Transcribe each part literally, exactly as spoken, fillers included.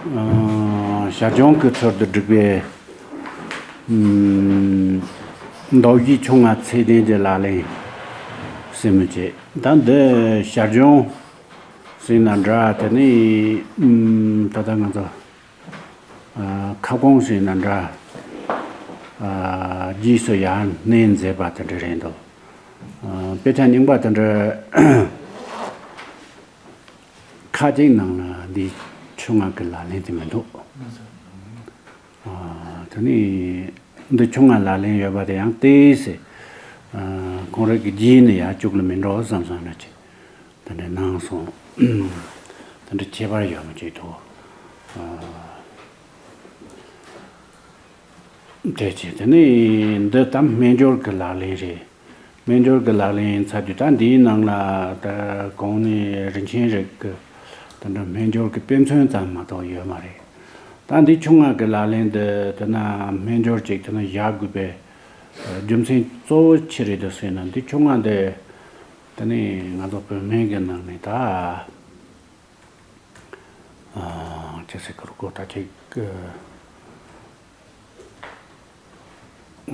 ཞར་བྱུང་གི་ཚུལ་དུ་བསྒྲིགས་པའི་མདོ་བཞི་ཆུང་ང་ཚད་ལྡན་གྱི་ལག་ལེན་ཟེར་མི་བྱེད། ད་འདི་ཞར་བྱུང་ཟེར་ན་འདྲ། དེ་ནས་ད་ལྟ་ང་ཚོ་ཁ་སྐོང་ཟེར་ན་འདྲ། རྗེས་སུ་ཡར་སྣེ་མཛད་པ་དེ་འདྲ་རེད་འདུག། དཔེ་ཆ་རྙིང་པ་དེ་འདྲ་ཁ་ཅིག་ནང་ལ་འདི་ཆུང་ང་གི་ལག་ལེན་དེ་མི་འདུག། དེ་ནས་འདི་ཆུང་ང་ལག་ལེན་ཡོད་པ་དེ་ཡང་ཏོག་ཙམ་ཁོང་རང་གི་རྗེས་ནས་ཡར་བཅུག་ལ་མི་འགྲོ་བསམ་སོང་ན་ཅིག་དེ་འདྲ་གནང་སོང་། དེ་འདྲ་ཁྱད་པར་ཡོད་མ་ཅིག་འདུག། དེ་བྱས་དེ་ནས་འདི་ད་སྨན་སྦྱོར་གྱི་ལག་ལེན་རེད། སྨན་སྦྱོར་གྱི་ལག་ལེན་ཡིན་ཚར་དུས་ད་འདིའི་ནང་ལ་ད་གོང་ནས་རིན་ཆེན་རིགས་ཀྱི་ད་འདྲ་སྨན་སྦྱོར་གྱི་དཔེ་མཚོན་ཙམ་མ་གཏོགས་ཡོད་མ་རེད། ད་འདི་ཆུང་ང་གི་ལག་ལེན་འདི་དེ་ན་སྨན་སྦྱོར་ཅིག་དེ་ན་བཞག་དགོས་པའི་རྒྱུ་མཚན་གཙོ་བོ་ཅི་རེད་འདུག་ཟེར་ན། འདི་ཆུང་ང་འདི་དེ་ནས་ང་ཚོ་བོད་སྨན་གྱི་ནང་ནས་ད་ཅི་ཟེར་གི་རུ་གོ་ད་ཅིག་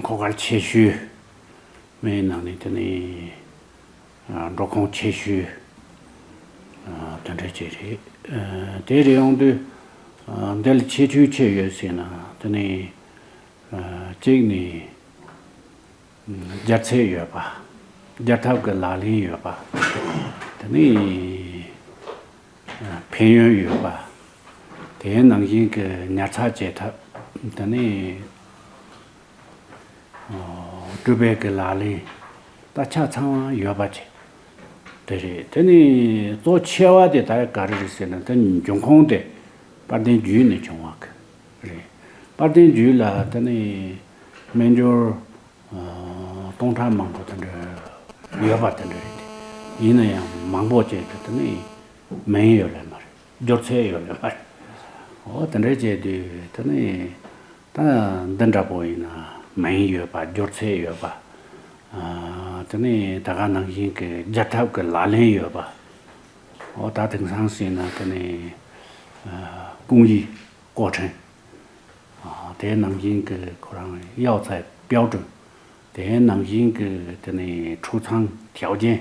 འཁོར་སྐར་ཆེ་ཤོས་སྨན་ནང་ནས་དེ་ནས་འགྲོ་ཁུངས་ཆེ་ཤོས་དེ་འདྲ་ཅིག་རེད། དེ་རེད་ཡོང་དུས་འདི་ལ་ཁྱད་ཆོས་ཆེ་ཡོད་ཟེར་ན། དེ་ནས་གཅིག་ནས་སྦྱར་ཚད་ཡོད་པ། སྦྱར་ཐབས་ཀྱི་ལག་ལེན་ཡོད་པ། དེ་ནས་ཕན་ཡོན་ཡོད་པ། དེའི་ནང་བཞིན་གྱི་ཉར་ཚགས་བྱེད་ཐབས། དེ་ནས་སྤྲུལ་པའི་གི་ལག་ལེན་ད་ཆ་ཚང་བ་ཡོད་པ་བྱས། དེ་རེད། དེ་ནས་གཙོ་ཆེ་བ་དེ་ད་ག་རེ་རེད་ཟེར་ན། དེ་འབྱུང་ཁུངས་དེ་དཔལ་ལྡན་རྒྱུད་ནས་བྱུང་བ་གི་རེད། དཔལ་ལྡན་རྒྱུད་ལ་དེ་ནས་སྨན་སྦྱོར་སྟོང་ཕྲག་མང་པོ་དེ་འདྲ་ཡོད་པ་དེ་འདྲ་རེད། ཡིན་ན་ཡང་མང་པོ་བྱས་ཏེ་དེ་ནས་མིང་ཡོད་ལེ་མ་རེད། སྦྱོར་ཚད་ཡོད་ལེ་མ་རེད། འོ་དེ་འདྲ་བྱས་དུས་དེ་ནས་ད་འདི་འདྲ་པོ་ཡིན་ན་མིང་ཡོད་པ། སྦྱོར་ཚད་ཡོད་པ། དེ་ནས་ད་ག་ནང་བཞིན་གྱི་སྦྱར་ཐབས་ཀྱི་ལག་ལེན་ཡོད་པ། འོ་ད་དེང་སང་ཟེར་ན་དེ་ནས་工艺过程། དེའི་ནང་བཞིན་གྱི་ཁོ་རང་药材标准། དེའི་ནང་བཞིན་གྱི་དེ་ནས་储藏条件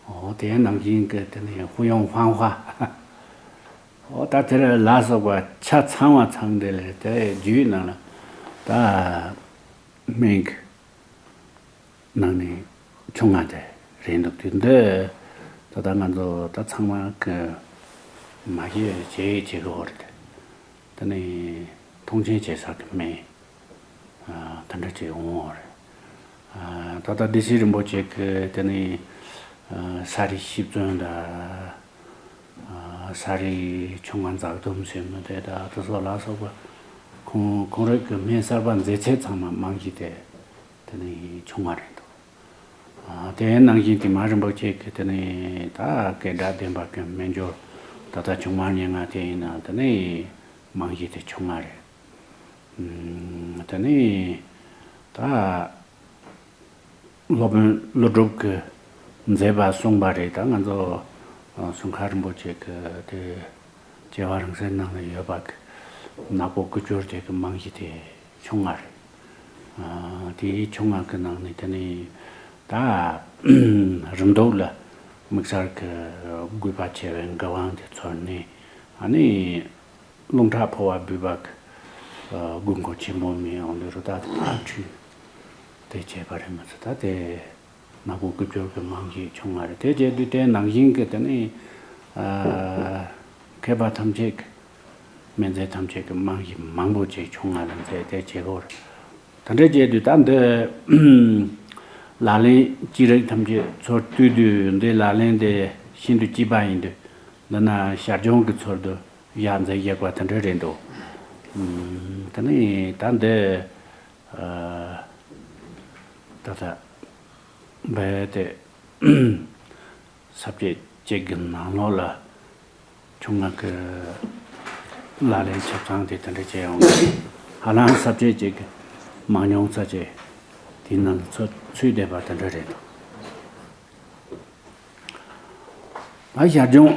། འོ་དེའི་ནང་བཞིན་གྱི་དེ་ནས་复用方法། འོ་ད་དེ་ལ་སོགས་པ་ཆ་ཚང་བ་ཚང་དེ་ལས་དེ་རྒྱུད་ནང་ལ་ད་སྨན་གྱི་ནང་ནས་ཆུང་ང་དེ་རེད་འདུག། དེ་འདི་ད་ལྟ་ང་ཚོ་ད་ཚང་མ་གི་མ་ཤེས་བྱེད་བྱེད་གི་འོ་རེད། དེ་ནས་མཐོང་ཆེན་བྱེད་ས་གི་སྨན་ད་འདྲ་བྱེད་འོང་འོ་རེད། ད་ལྟ་སྡེ་སྲིད་རིན་པོ་ཆེ་གི་དེ་ནས་ས་རི་ཤིབ་བཙོན་དང་། ས་རི་ཆུང་ང་འཛག་སྡོམ་ཟེར་མི་དེ་དང་དེ་སོགས་ལ་སོགས་པ་ཁོང་ཁོང་རང་གི་སྨན་གསར་པ་མཛད་ཚད་ཚང་མ་རྨང་གཞི་དེ་དེ་ནས་ཆུང་ང་རེད་འདུག། དེ་ནང་བཞིན་དེ་མ་རིན་པོ་ཆེ་གི་དེ་ནས་ད་སྐད་གྲགས་ལྡན་པ་གི་སྨན་སྦྱོར་ད་ལྟ་ཆུང་མ་ཉེར་ལྔ་དེ་ཡིན་ན་དེ་ནས་རྨང་གཞི་དེ་ཆུང་ང་རེད། དེ་ནས་ད། སློབ་དཔོན་ཀླུ་སྒྲུབ་ཀྱིས་མཛད་པ་གསུངས་པ་རེད། ད་ང་ཚོ་ཨ་གསུང་མཁན་རིན་པོ་ཆེ་གི་དེ་སྐྱེ་བ་རང་གསལ་ནང་ལ་ཡོད་པ་གི་ནག་པོ་སྐུ་སྐྱོར་དེ་གི་རྨང་གཞི་དེ་ཆུང་ང་རེད། ཨ་དེའི་ཆུང་ང་གི་ནང་ནས་དེ་ནས་ད་རིམ་འདུག་ལ་དམིགས་བསལ་གི་དགོས་པ་ཆེ་བའི་མགུར་དབང་དེ་ཚོར་ནས། ཨ་ནི། རླུང་ཁྲག་འཕོ་བ་འབུལ་བ་གི་དགོས་མཁོ་ཆེན་པོ་མི་ཡོང་དུས་རུ་ད་ཁྲུས་དེ་བྱས་པ་རེད་མ་ཟད། ད་དེ་ནག་པོ་སྐུ་སྐྱོར་གྱི་རྨང་གཞི་ཆུང་ང་རེད། དེ་བྱས་དུས་དེ་ནང་བཞིན་གྱི་དེ་ནི་མཁས་པ་ཐམས་ཅད་ཀྱི་སྨན་རྫས་ཐམས་ཅད་ཀྱི་རྨང་གཞི་མང་པོ་ཅིག་ཆུང་ང་ལ་མཛད་དེ་བྱེད་དགོས་རེད། ད་འདྲ་བྱས་དུས་ད་འདི་ལག་ལེན་ཅི་རིགས་ཐམས་ཅད་ཚུར་བསྡུས་དུས་འདི་ལག་ལེན་དེ་ཤིན་ཏུ་སྐྱིད་པ་ཡིན་དུས་འདི་ན་ཞར་བྱུང་གི་ཚུལ་དུ་ཡར་མཛད་བཞག་པ་དེ་འདྲ་རེད་འདུག། ཨུམ། དེ་ནས་ད་འདི་ཨ་ད་ལྟ་བས་དེ་ས་བཅད་གཅིག་གི་ནང་ལོགས་ལ་ཆུང་ང་གི་ལག་ལེན་ཆ་ཚང་དེ་དེ་འདྲ་བྱས་ཡོང་གི། ཧ་ལམ་ས་བཅད་གཅིག་གི་མང་ཉུང་ཚ་བཅད་དེའི་ནང་ལ་ཚུད་ཚུད་བསྡད་པ་དེ་འདྲ་རེད་འདུག། ཨ། ཞར་བྱུང་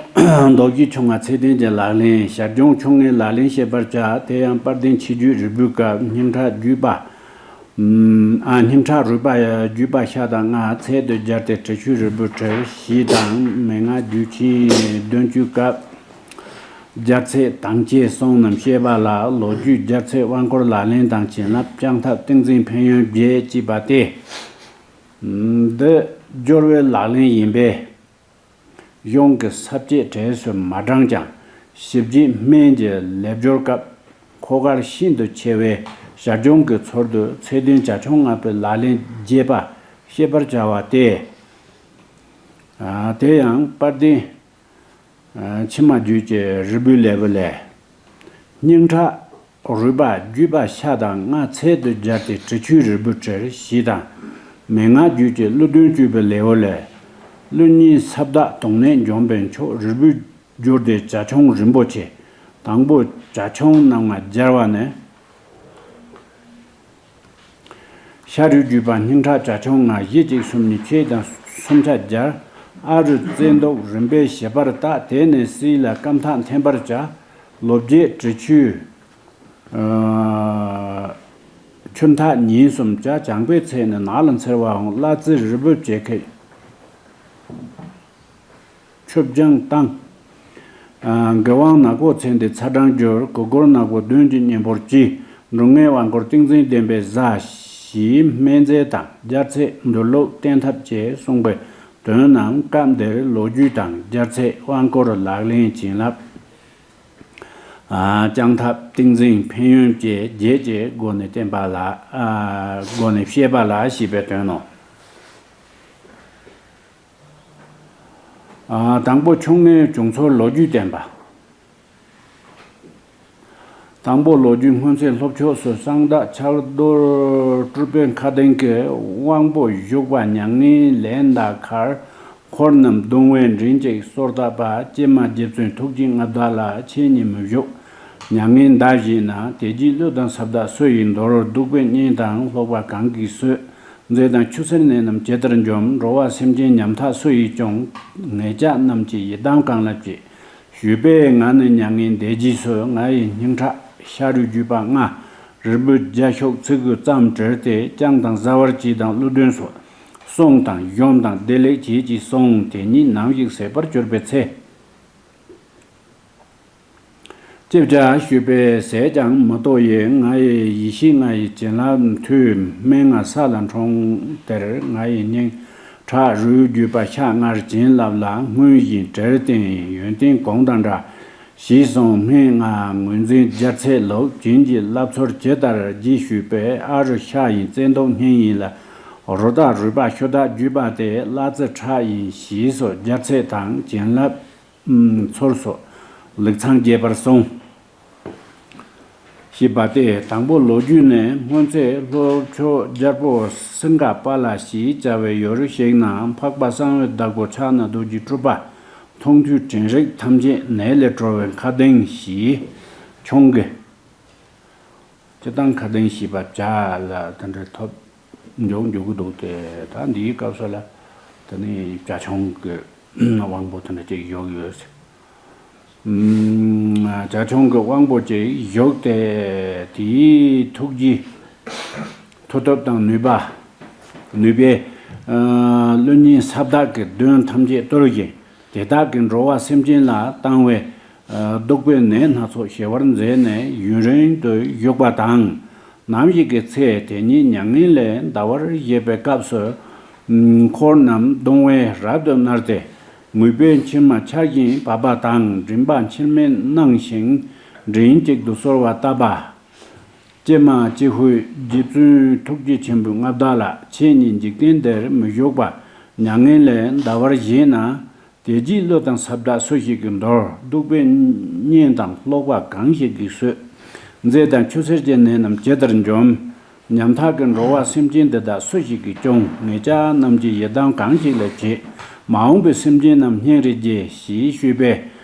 མདོ་རྒྱུད་ཆུང་ང་ཚད་ལྡན་གྱི་ལག་ལེན། ཞར་བྱུང་ཆུང་ངུའི་ལག་ལེན་བཤད་པར་བྱ། དེ་ཡང་དཔལ་ལྡན་ཆོས་བརྒྱུད་རིལ་བུའི་སྐབས་སྙིང་ཁྲག་བརྒྱུད་པ། ཨ། སྙིང་ཁྲག་རུས་པ་བརྒྱུད་པ་ཤ་དང་ལྔ་ཚད་དུ་སྦྱར་ཏེ་དྲི་ཆུའི་རིལ་བུ་དྲིལ་བཞི་དང་མན་ངག་རྒྱུད་ཆེན་བདུན་ཅུའི་སྐབས་སྦྱར་ཚད་དང་བཅས་གསུངས་རྣམས་བཤད་པ་ལ། ལོ་རྒྱུས་སྦྱར་ཚད་དབང་བསྐུར་ལག་ལེན་དང་བྱིན་རླབས་བསྐྱང་ཐབས་ཏིང་འཛིན་ཕན་ཡོན་བརྒྱད་ཅེས་པ་སྟེ། འདི་སྦྱོར་བའི་ལག་ལེན་ཡིན་པས། གཞུང་གི་ས་བཅད་གྲས་སུ་མ་དྲངས་ཀྱང་། ཞིབ་རྒྱས་སྨན་གྱི་ལས་སྦྱོར་སྐབས་མཁོ་གལ་ཤིན་ཏུ་ཆེ་བས། ཞར་བྱུང་གི་ཚུལ་དུ་ཚད་ལྡན་བྱ་ཁྱུང་ལྔ་པའི་ལག་ལེན་རྒྱས་པ་བཤད་པར་བྱ་བ་སྟེ། ཨ། དེ་ཡང་དཔལ་ལྡན་ཨ། ཕྱི་མ་རྒྱུད་ཀྱི་རིལ་བུའི་ལེའུ་ལས། སྙིང་ཁྲག་རུས་པ་བརྒྱུད་པ་ཤ་དང་ལྔ་ཚད་དུ་སྦྱར་ཏེ་དྲི་ཆུའི་རིལ་བུ་དྲིལ་བཞི་དང་། མན་ངག་རྒྱུད་ཀྱི་ཀླུ་གདོན་བཅོས་པའི་ལེའུ་ལས། ཀླུ་གཉན་ས་བདག་དུག་ནད་འཇོམས་པའི་མཆོག་རིལ་བུར་གྱུར་ཏེ་བྱ་ཁྱུང་རིན་པོ་ཆེ། དང་པོ་བྱ་ཁྱུང་རྣམ་ལྔ་སྦྱར་བ་ནས། ཤ་རུས་བརྒྱུད་པ་སྙིང་ཁྲག་བྱ་ཁྱུང་ལྔ་བཞི་གཅིག་གསུམ་གཉིས་ཕྱེད་དང་གསུམ་ཆ་སྦྱར། ཨ་རུ་རྩེ་མདོག་རིམ་པས་ཞིབ་པར་བརྟག་དེ་ནས་བསིལ་ལ་སྐམ་ཐག་འཐེན་པར་བྱ། ལོ་བརྒྱད་དྲི་ཆུའི་ཨ། ཆུ་འཐག་ཉིན་གསུམ་བྱ། བྱང་པའི་ཚལ་ནས་ནགས་ལ་འཚིར་བའང་གླ་རྩི་རིལ་བུ་བྱེད་ཁད། ཆུ་སྦྱང་བཏང་། ཨ། གི་ཝང་ནག་པོ་ཚེ་འདི་ཚ་གྲང་འགྱུར། གུར་གུར་ནག་པོ་གདོན་གྱི་གཉེན་པོར་གྱིས། འབྲུ་ལྔའི་དབང་བསྐུར་ཏིང་འཛིན་ལྡན་པས་བཟའ། ཞེས་སྨན་རྫས་དང་སྦྱར་ཚད་འདུལ་ལུགས་བསྟེན་ཐབས་བཅས་གསུངས་པའི་དོན་རྣམས་སྐབས་འདིར་ལོ་རྒྱུས་དང་སྦྱར་ཚད་དབང་བསྐུར་ལག་ལེན་བྱིན་རླབས། ཨ། བསྐྱང་ཐབས་ཏིང་འཛིན་ཕན་ཡོན་བཅས་རྒྱས་ཀྱི་སྒོ་ནས་བསྟན་པ་ལ། ཨ། སྒོ་ནས་བཤད་པ་ལ་ཞེས་པའི་དོན་ནོ། ཨ། དང་པོ་ཆུང་ངུའི་བྱུང་ཚུལ་ལོ་རྒྱུས་བསྟན་པ། དང་པོ་ལོ་རྒྱུས་སྔོན་ཚེ་ལྷོ་ཕྱོགས་སུ་གསང་བདག་ཕྱག་རྡོར་སྤྲུལ་པའི་མཁའ་ལྡིང་གི་དབང་པོ་བཞུགས་པ་མྱ་ངན་ལས་འདའ་ཁར། འཁོར་རྣམས་གདུང་བས་མགྲིན་གཅིག་གསོལ་བཏབ་པ། ཀྱེ་མ་རྗེ་བཙུན་ཐུགས་རྗེའི་མངའ་བདག་ལ། ཁྱེད་ཉིད་མི་བཞུགས་མྱ་ངན་འདའ་བཞིན་ན། དེ་རྗེས་བློ་དང་ས་བདག་སུ་ཡིས་འདོར། གདུག་པའི་གཉེན་དང་སློབ་པ་གང་གིས་གསོད། མཛེ་དང་ཆུ་སེར་ནད་རྣམས་ཇི་ལྟར་འཇོམས། འགྲོ་བ་སེམས་ཅན་ཉམ་ཐག་སུ་ཡིས་སྐྱོང་། ངེད་ཅག་རྣམས་ཀྱི་ཡི་དམ་གང་ལ་བྱེད། ཞུས་པས། ང་ནི་མྱ་ངན་འདས་རྗེས་སུ། ང་ཡི་སྙིང་ཁྲག་ཤ་རུས་བརྒྱུད་པ་ལྔ། རིལ་བུ་བརྒྱ་ཤོག་ཚིག་གུ་ཙམ་དྲིལ་ཏེ་བསྐྱང་དང་བཟའ་བར་གྱིས་དང་ཀླུ་གདོན་སོགས། བསྲུང་དང་གཞོམ་དང་བདེ་ལེགས་བྱེད་ཅེས་གསུངས། དེ་ཉིད་ནམ་ཞིག་ཟད་པར་གྱུར་པའི་ཚེ། ཅེས་བྱ་ཞུས་པས། ཟད་ཀྱང་མི་ལྟོ་ཡི། ང་ཡི་ཡེ་ཤེས་ལྔ་ཡི་བྱིན་རླབས་མཐུས། སྨན་ལྔ་ས་ལ་འཁྲུངས་དེར། ང་ཡི་སྙིང་ཁྲག་རུས་བརྒྱུད་པ་ཤ་ལྔར་བྱིན་བརླབས་ལ། སྔོན་བཞིན་དྲིལ་བསྟན་ཡོན་ཏན་གོང་དང་འདྲ། ཞེས་གསུངས། སྨན་ལྔ་ངོས་འཛིན་སྦྱར་ཚད་ལུགས། བྱིན་གྱིས་བརླབ་ཚུལ་ཇི་ལྟར་བགྱི་ཞུས་པས། ཨ་རུ་ཤ་ཡིན། རྩེ་མདོག་སྙིང་ཡིན་ལ། རུ་དག་རུས་པ་ཤུ་དག་བརྒྱུད་པ་སྟེ། གླ་རྩི་ཁྲག་ཡིན། ཞེས་སོགས་སྦྱར་ཚད་དང་བྱིན་རླབས་ཚུལ་སོགས་ལེགས་ཚང་རྒྱས་པར་གསུངས། ཞེས་པ་སྟེ། དང་པོ་ལོ་རྒྱུས་ནི། སྔོན་ཚེ་ལྷོ་ཕྱོགས་རྒྱལ་པོ་སིང་ག་པཱ་ལ་ཞེས་བྱ་བའི་ཡུལ་ཞིག་ན། འཕགས་པ་གསང་བའི་བདག་པོ་ཕྱག་ན་རྡོ་རྗེ་སྤྲུལ་པ་མཐོང་ཐོས་དྲན་རེག་ཐམས་ཅད་ནད་ལས་གྲོལ་བའི་མཁའ་ལྡིང་ཞེས་ཁྱུང་གི། སྤྱིར་བཏང་མཁའ་ལྡིང་ཞེས་པ་བྱ་ལ་དེ་འདྲ་ཐོབ་འཇོག་འཇོག་གི་འདུག་སྟེ། ད་འདིའི་སྐབས་སུ་ལ་དེ་ནི་བྱ་ཁྱུང་གི་དབང་པོ་དེ་འདྲ་ཅིག་བཞུགས་ཡོད། ཨམ། བྱ་ཁྱུང་གི་དབང་པོ་ཅིག་བཞུགས་ཏེ། དེའི་ཐུགས་རྗེ་མཐུ་སྟོབས་དང་ནུས་པ། ནུས་པས། ཨ། ཀླུ་གཉན་ས་བདག་གི་གདོན་ཐམས་ཅད་གཏོར་ཞིང་། དེ་དག་གིས་འགྲོ་བ་སེམས་ཅན་ལ་བཏང་བའི་གདུག་པའི་ནད་སྣ་ཚོགས་ཞི་བར་མཛད་ནས་ཡུན་རིང་དུ་བཞུགས་པ་དང་། ནམ་ཞིག་གི་ཚེ་དེ་ཉིད་མྱ་ངན་ལས་འདའ་བར་བཞེད་པའི་སྐབས་སུ། འཁོར་རྣམས་གདུང་བས་རབ་ཏུ་མནར་ཏེ། ངུས་པས་མཆིལ་མ་ཆར་བཞིན་བབས་པ་དང་། མགྲིན་པ་མཆིལ་མས་བརྣངས་ཤིང་མགྲིན་གཅིག་ཏུ་གསོལ་བ་བཏབ་པ། ཀྱེ་མ་ཀྱེ་ཧུད། རྗེ་བཙུན་ཐུགས་རྗེ་ཆེན་པོའི་མངའ་བདག་ལགས། ཁྱེད་ཉིད་འཇིག་རྟེན་འདིར་མི་བཞུགས་པ་མྱ་ངན་ལས་འདའ་བར་བཞེད་ན། དེ་རྗེས་ཀླུ་དང་ས་བདག་སུ་ཞིག་གིས་འདོར། གདུག་པའི་གཉེན་དང་སློབ་པ་གང་ཞིག་གིས་གསོད། མཛེ་དང་ཆུ་སེར་གྱི་ནད་རྣམས་ཇི་ལྟར་འཇོམས། ཉམ་ཐག་གི་འགྲོ་བ་སེམས་ཅན་འདི་དག་སུ་ཞིག་གིས་སྐྱོང་། ངེད་ཅག་རྣམས་ཀྱི་ཡི་དམ་གང་ཞིག་ལ་བྱེད། མ་འོངས་པའི་སེམས་ཅན་རྣམས་སྙིང་རེ་རྗེ། ཞེས་ཞུས་པས།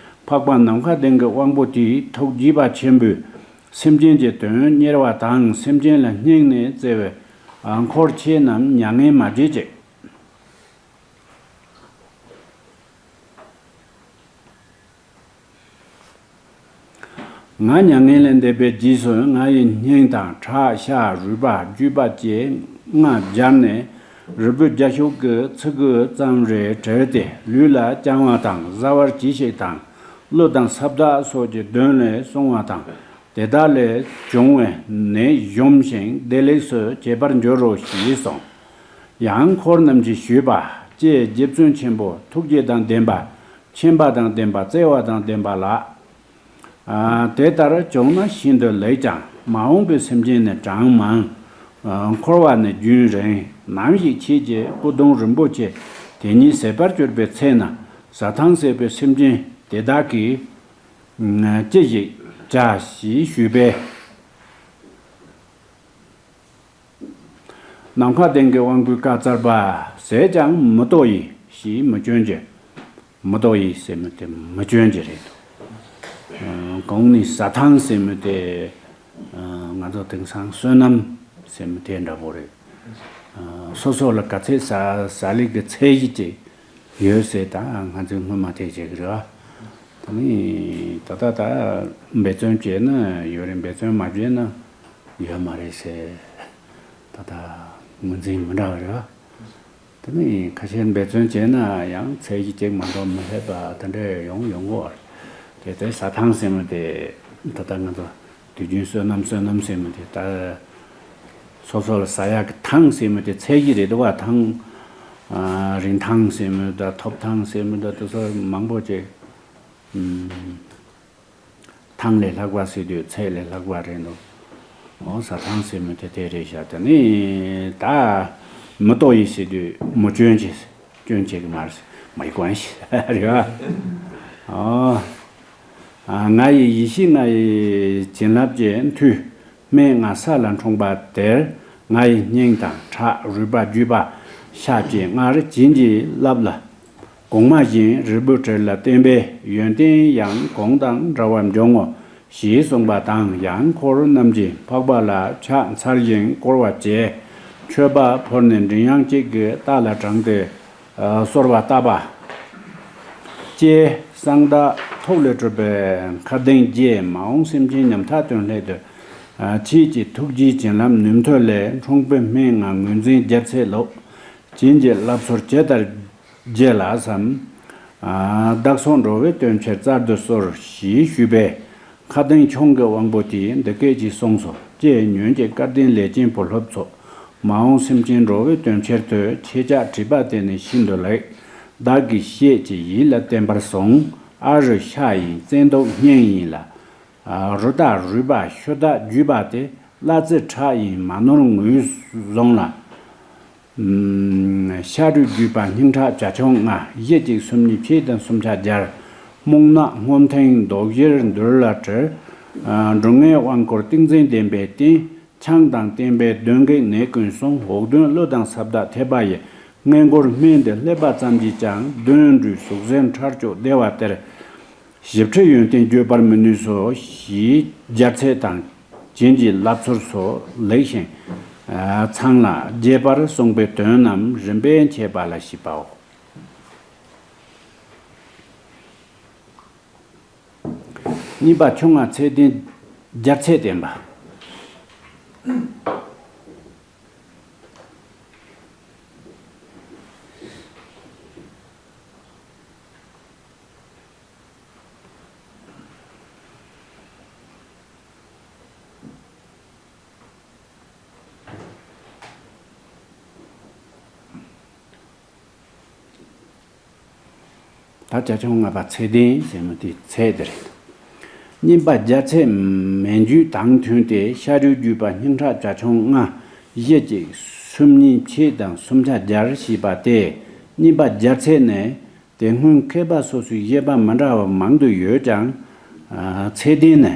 འཕགས་པ་ནམ་མཁའ་ལྡིང་གི་དབང་པོ་དེས་ཐུགས་དགྱེས་པ་ཆེན་པོས། སེམས་ཅན་གྱི་དོན་གཉེར་བ་དང་། སེམས་ཅན་ལ་སྙིང་ནས་བརྩེ་བའི་འཁོར་ཁྱེད་རྣམས་མྱ་ངན་མ་བྱེད་ཅིག། ང་མྱ་ངན་ལས་འདས་པའི་རྗེས་སུ་ང་ཡི་སྙིང་དང་ཁྲག་ཤ་རུས་པ་བརྒྱུས་པ་བཅས་ལྔ་སྦྱར་ནས་རིལ་བུ་བརྒྱ་ཤུག་གི་ཚིག་གུ་ཙམ་རེ་དྲིལ་ཏེ་ལུས་ལ་བརྐྱང་བ་དང་བཟའ་བར་གྱིས་ཤིག་དང་གླུ་དང་ས་བདག་སོགས་ཀྱི་དོན་ལས་གསུང་བ་དང་། དེ་དག་ལས་བྱུང་བའི་ནད་གཞོམ་ཞིང་བདེ་ལེགས་སུ་བྱེད་པར་འགྱུར་རོ་ཞེས་གསུངས། ཡང་འཁོར་རྣམས་ཀྱིས་ཞུས་པ། ཀྱེ་རྗེ་བཙུན་ཆེན་པོ་ཐུགས་རྗེ་དང་ལྡན་པ། མཁྱེན་པ་དང་ལྡན་པ། བརྩེ་བ་དང་ལྡན་པ་ལགས། ཨ། དེ་ལྟར་བྱུང་ན་ཤིན་ཏུ་ལེགས་ཀྱང་མ་འོངས་པའི་སེམས་ཅན་ནི་གྲངས་མང་། ཨ། འཁོར་བ་ནི་རྒྱུན་རིང་། ནམ་ཞིག་ཁྱེད་ཀྱི་སྐུ་གདུང་རིན་པོ་ཆེ་དེ་ཉིད་ཟད་པར་གྱུར་པའི་ཚེ་ན་ཟ་ཐང་ཟད་པའི་སེམས་ཅན་དེ་དག་གིས་ཅི་ཞིག་བྱ་ཞེས་ཞུས་པས། ནམ་མཁའ་ལྡིང་གི་དབང་པོའི་བཀའ་སྩལ་པ། ཟས་ཀྱང་མི་ལྟོ་ཡི་ཞེས་མི་སྐྱོན་གྱི། མི་ལྟོ་ཡི་ཟེར་མི་དེ་མི་སྐྱོན་གྱི་རེད་འདུག། ཨ། གོང་ནས་ཟ་ཐང་ཟེར་མི་དེ། ཨ། ང་ཚོ་དེང་སང་བསོད་ནམས་ཟེར་མི་དེ་འདྲ་པོ་རེད། ཨ། སོ་སོ་ལ་ག་ཚད་ཟ་ཟ་ལུགས་ཀྱི་ཚད་གཞི་ཅིག་ཡོད་ཟེར་ད་ང་ཚོས་སྔོན་མ་དེ་བྱེད་ཀྱི་རེད་བ། དེ་ནི་ད་ལྟ་ད་འབད་བརྩོན་བྱས་ན་ཡོད་རེད། འབད་བརྩོན་མ་བྱས་ན་ཡོད་མ་རེད་ཟེར། ད་ལྟ་ངོས་འཛིན་མི་འདྲ་བ་རེད་བ། དེ་ནི་ཁ་ཤས་འབད་བརྩོན་བྱས་ན་ཡང་ཚད་གཞི་གཅིག་མ་གཏོགས་མི་སླེབས་པ་དེ་འདྲ་ཡོང་ཡོང་གི་ཡོད་རེད། དེ་ལྟར་ཟ་ཐང་ཟེར་མི་དེ་ད་ལྟ་ང་ཚོ་དུས་རྒྱུན་བསོད་ནམས་བསོད་ནམས་ཟེར་མི་དེ་ད་སོ་སོ་ལ་ཟ་ཡག་གི་ཐང་ཟེར་མི་དེ་ཚད་གཞི་རེད་འདུག་བ། ཐང་། ཨ། རིན་ཐང་ཟེར་མི་དང་ཐོབ་ཐང་ཟེར་མི་དང་དེ་ཚོ་མང་པོ་ཅིག། ཨུམ། ཐང་ལས་ལྷག་པ་ཟེར་དུས་ཚད་ལས་ལྷག་པ་རེད་འདུག། འོ། ཟ་ཐང་ཟེར་མི་དེ་དེ་རེད་ཤག། དེ་ནི་ད་མི་ལྟོ་ཡི་ཟེར་དུས་མི་སྐྱོན་ཅི། སྐྱོན་ཅི་གི་མ་རེད། མི་གོན་ཞིག་རེད་བ། འོ། ཨ། ང་ཡི་ཡེ་ཤེས་ལྔ་ཡི་བྱིན་རླབས་ཀྱི་མཐུས། སྨན་ལྔ་ས་ལ་འཁྲུངས་པ་དེར། ང་ཡི་སྙིང་དང་ཁྲག་རུས་པ་བརྒྱུས་པ་ཤ་བཅས་སྔར་བྱིན་གྱིས་བརླབས་ལ། གོང་མ་བཞིན་རིལ་བུ་དྲིལ་ལ་བསྟེན་པས་ཡོན་ཏན་ཡང་གོང་དང་འདྲ་བར་འབྱུང་ངོ་ཞེས་གསུངས་པ་དང་། ཡང་འཁོར་རྣམས་ཀྱིས་འཕགས་པ་ལ་ཕྱག་འཚལ་ཞིང་བསྐོར་བ་བཅས། མཆོད་པ་ཕུལ་ནས་མགྲིན་དབྱངས་གཅིག་གིས་ལྟག་ལ་དྲངས་ཏེ། ཨ། གསོལ་བ་བཏབ་པ། ཀྱེ་གསང་བདག་ཐུགས་ལས་སྤྲུལ་པའི་མཁའ་ལྡིང་རྗེ། མ་འོངས་སེམས་ཅན་ཉམ་ཐག་དོན་སླད་དུ། ཨ། ཁྱེད་ཀྱི་ཐུགས་རྗེའི་བྱིན་རླབས་ནུས་མཐུ་ལས་འཁྲུངས་པའི་སྨན་ལྔ་ངོས་འཛིན་རྒྱལ་ཚད་ལུགས། བྱིན་གྱིས་བརླབས་ཚུལ་ཇི་ལྟར་བགྱི་ལགས་སམ། ཨ། བདག་སོགས་འགྲོ་བའི་དོན་ཕྱིར་བསྩལ་དུ་གསོལ་ཞེས་ཞུས་པས། མཁའ་ལྡིང་ཁྱུང་གི་དབང་པོ་དེས་འདི་སྐད་ཅེས་གསུངས་སོ། ཀྱེ་ཉོན་ཅིག། སྐལ་ལྡན་ལས་ཅན་བུ་སློབ་ཚོ། མ་འོངས་སེམས་ཅན་འགྲོ་བའི་དོན་ཕྱིར་དུ། ཁྱེད་ཅག་བྲིས་པ་དེ་ནི་ཤིན་ཏུ་ལེགས། བདག་གིས་བཤད་ཅིང་ཡིད་ལ་བརྟན་པར་བཟུང་། ཨ་རུ་ཤ་ཡིན། བཙན་དུག་སྙིང་ཡིན་ལ། ཨ། རུ་དག་རུས་པ་ཤུ་དག་བརྒྱུས་པ་སྟེ། གླ་རྩི་ཁྲག་ཡིན། མ་ནོར་ངོས་བཟུང་ལ། ཨམ། ཤ་རུས་བརྒྱུས་པ་སྙིང་ཁྲག་བྱ་ཁྱུང་ལྔ། གཞི་གཅིག་སུམ་གཉིས་ཕྱེད་དང་སུམ་ཆ་བརྒྱར། རྨུགས་ནག་སྔོ་མཐིང་མདོག་བཞིར་འདུལ་ལ་བྲི། ཨ། འབྲུ་ལྔའི་དབང་བསྐུར་ཏིང་འཛིན་ལྡན་པའི་སྟེང་། ཆང་དང་བསྟེན་པས་གདོན་བགེགས་ནད་ཀུན་སྲུང་། འོག་གདོན་ཀླུ་དང་ས་བདག་ཐེ་བ་ཡི། སྔས་མགོར་སྨན་འདི་སླེབས་པ་ཙམ་གྱིས་ཀྱང་གདོན་འདུལ་ཟུག་གཟེར་ཁྲག་སྐྱུག་བདེ་བ་སྟེར། ཞིབ་ཕྲའི་ཡོན་ཏན་བརྗོད་པར་མི་ནུས་སོ་ཞེས་རྒྱལ་ཚད་དང་བྱིན་གྱིས་བརླབས་ཚུལ་སོགས་ལེགས་ཤིང་། ཨ། ཚང་ལ་རྒྱས་པར་གསུངས་པའི་དོན་རྣམས་རིམ་པས་འཆད་པ་ལ་བྱེད་པའོ། གཉིས་པ་ཁྱུང་ལྔ་ཚད་ལྡན་རྒྱལ་ཚད་བསྟན་པ། ད་བྱ་ཁྱུང་ལྔ་པ་ཚད་ལྡན་ཟེར་མི་དེ་ཚད་དེ་རེད། གཉིས་པ་རྒྱལ་ཚད་མན་ཇུ་དང་མཐུན་ཏེ། ཤ་རུས་བརྒྱུས་པ་སྙིང་ཁྲག་བྱ་ཁྱུང་ལྔ། གཞི་གཅིག་སུམ་གཉིས་ཕྱེད་དང་སུམ་ཆ་བརྒྱར་ཞེས་པ་སྟེ། གཉིས་པ་རྒྱལ་ཚད་ནི། དེ་སྔོན་མཁས་པ་སོ་སོའི་བཞེད་པ་མི་འདྲ་བ་མང་དུ་ཡོད་ཀྱང་། ཨ། ཚད་ལྡན་ནི་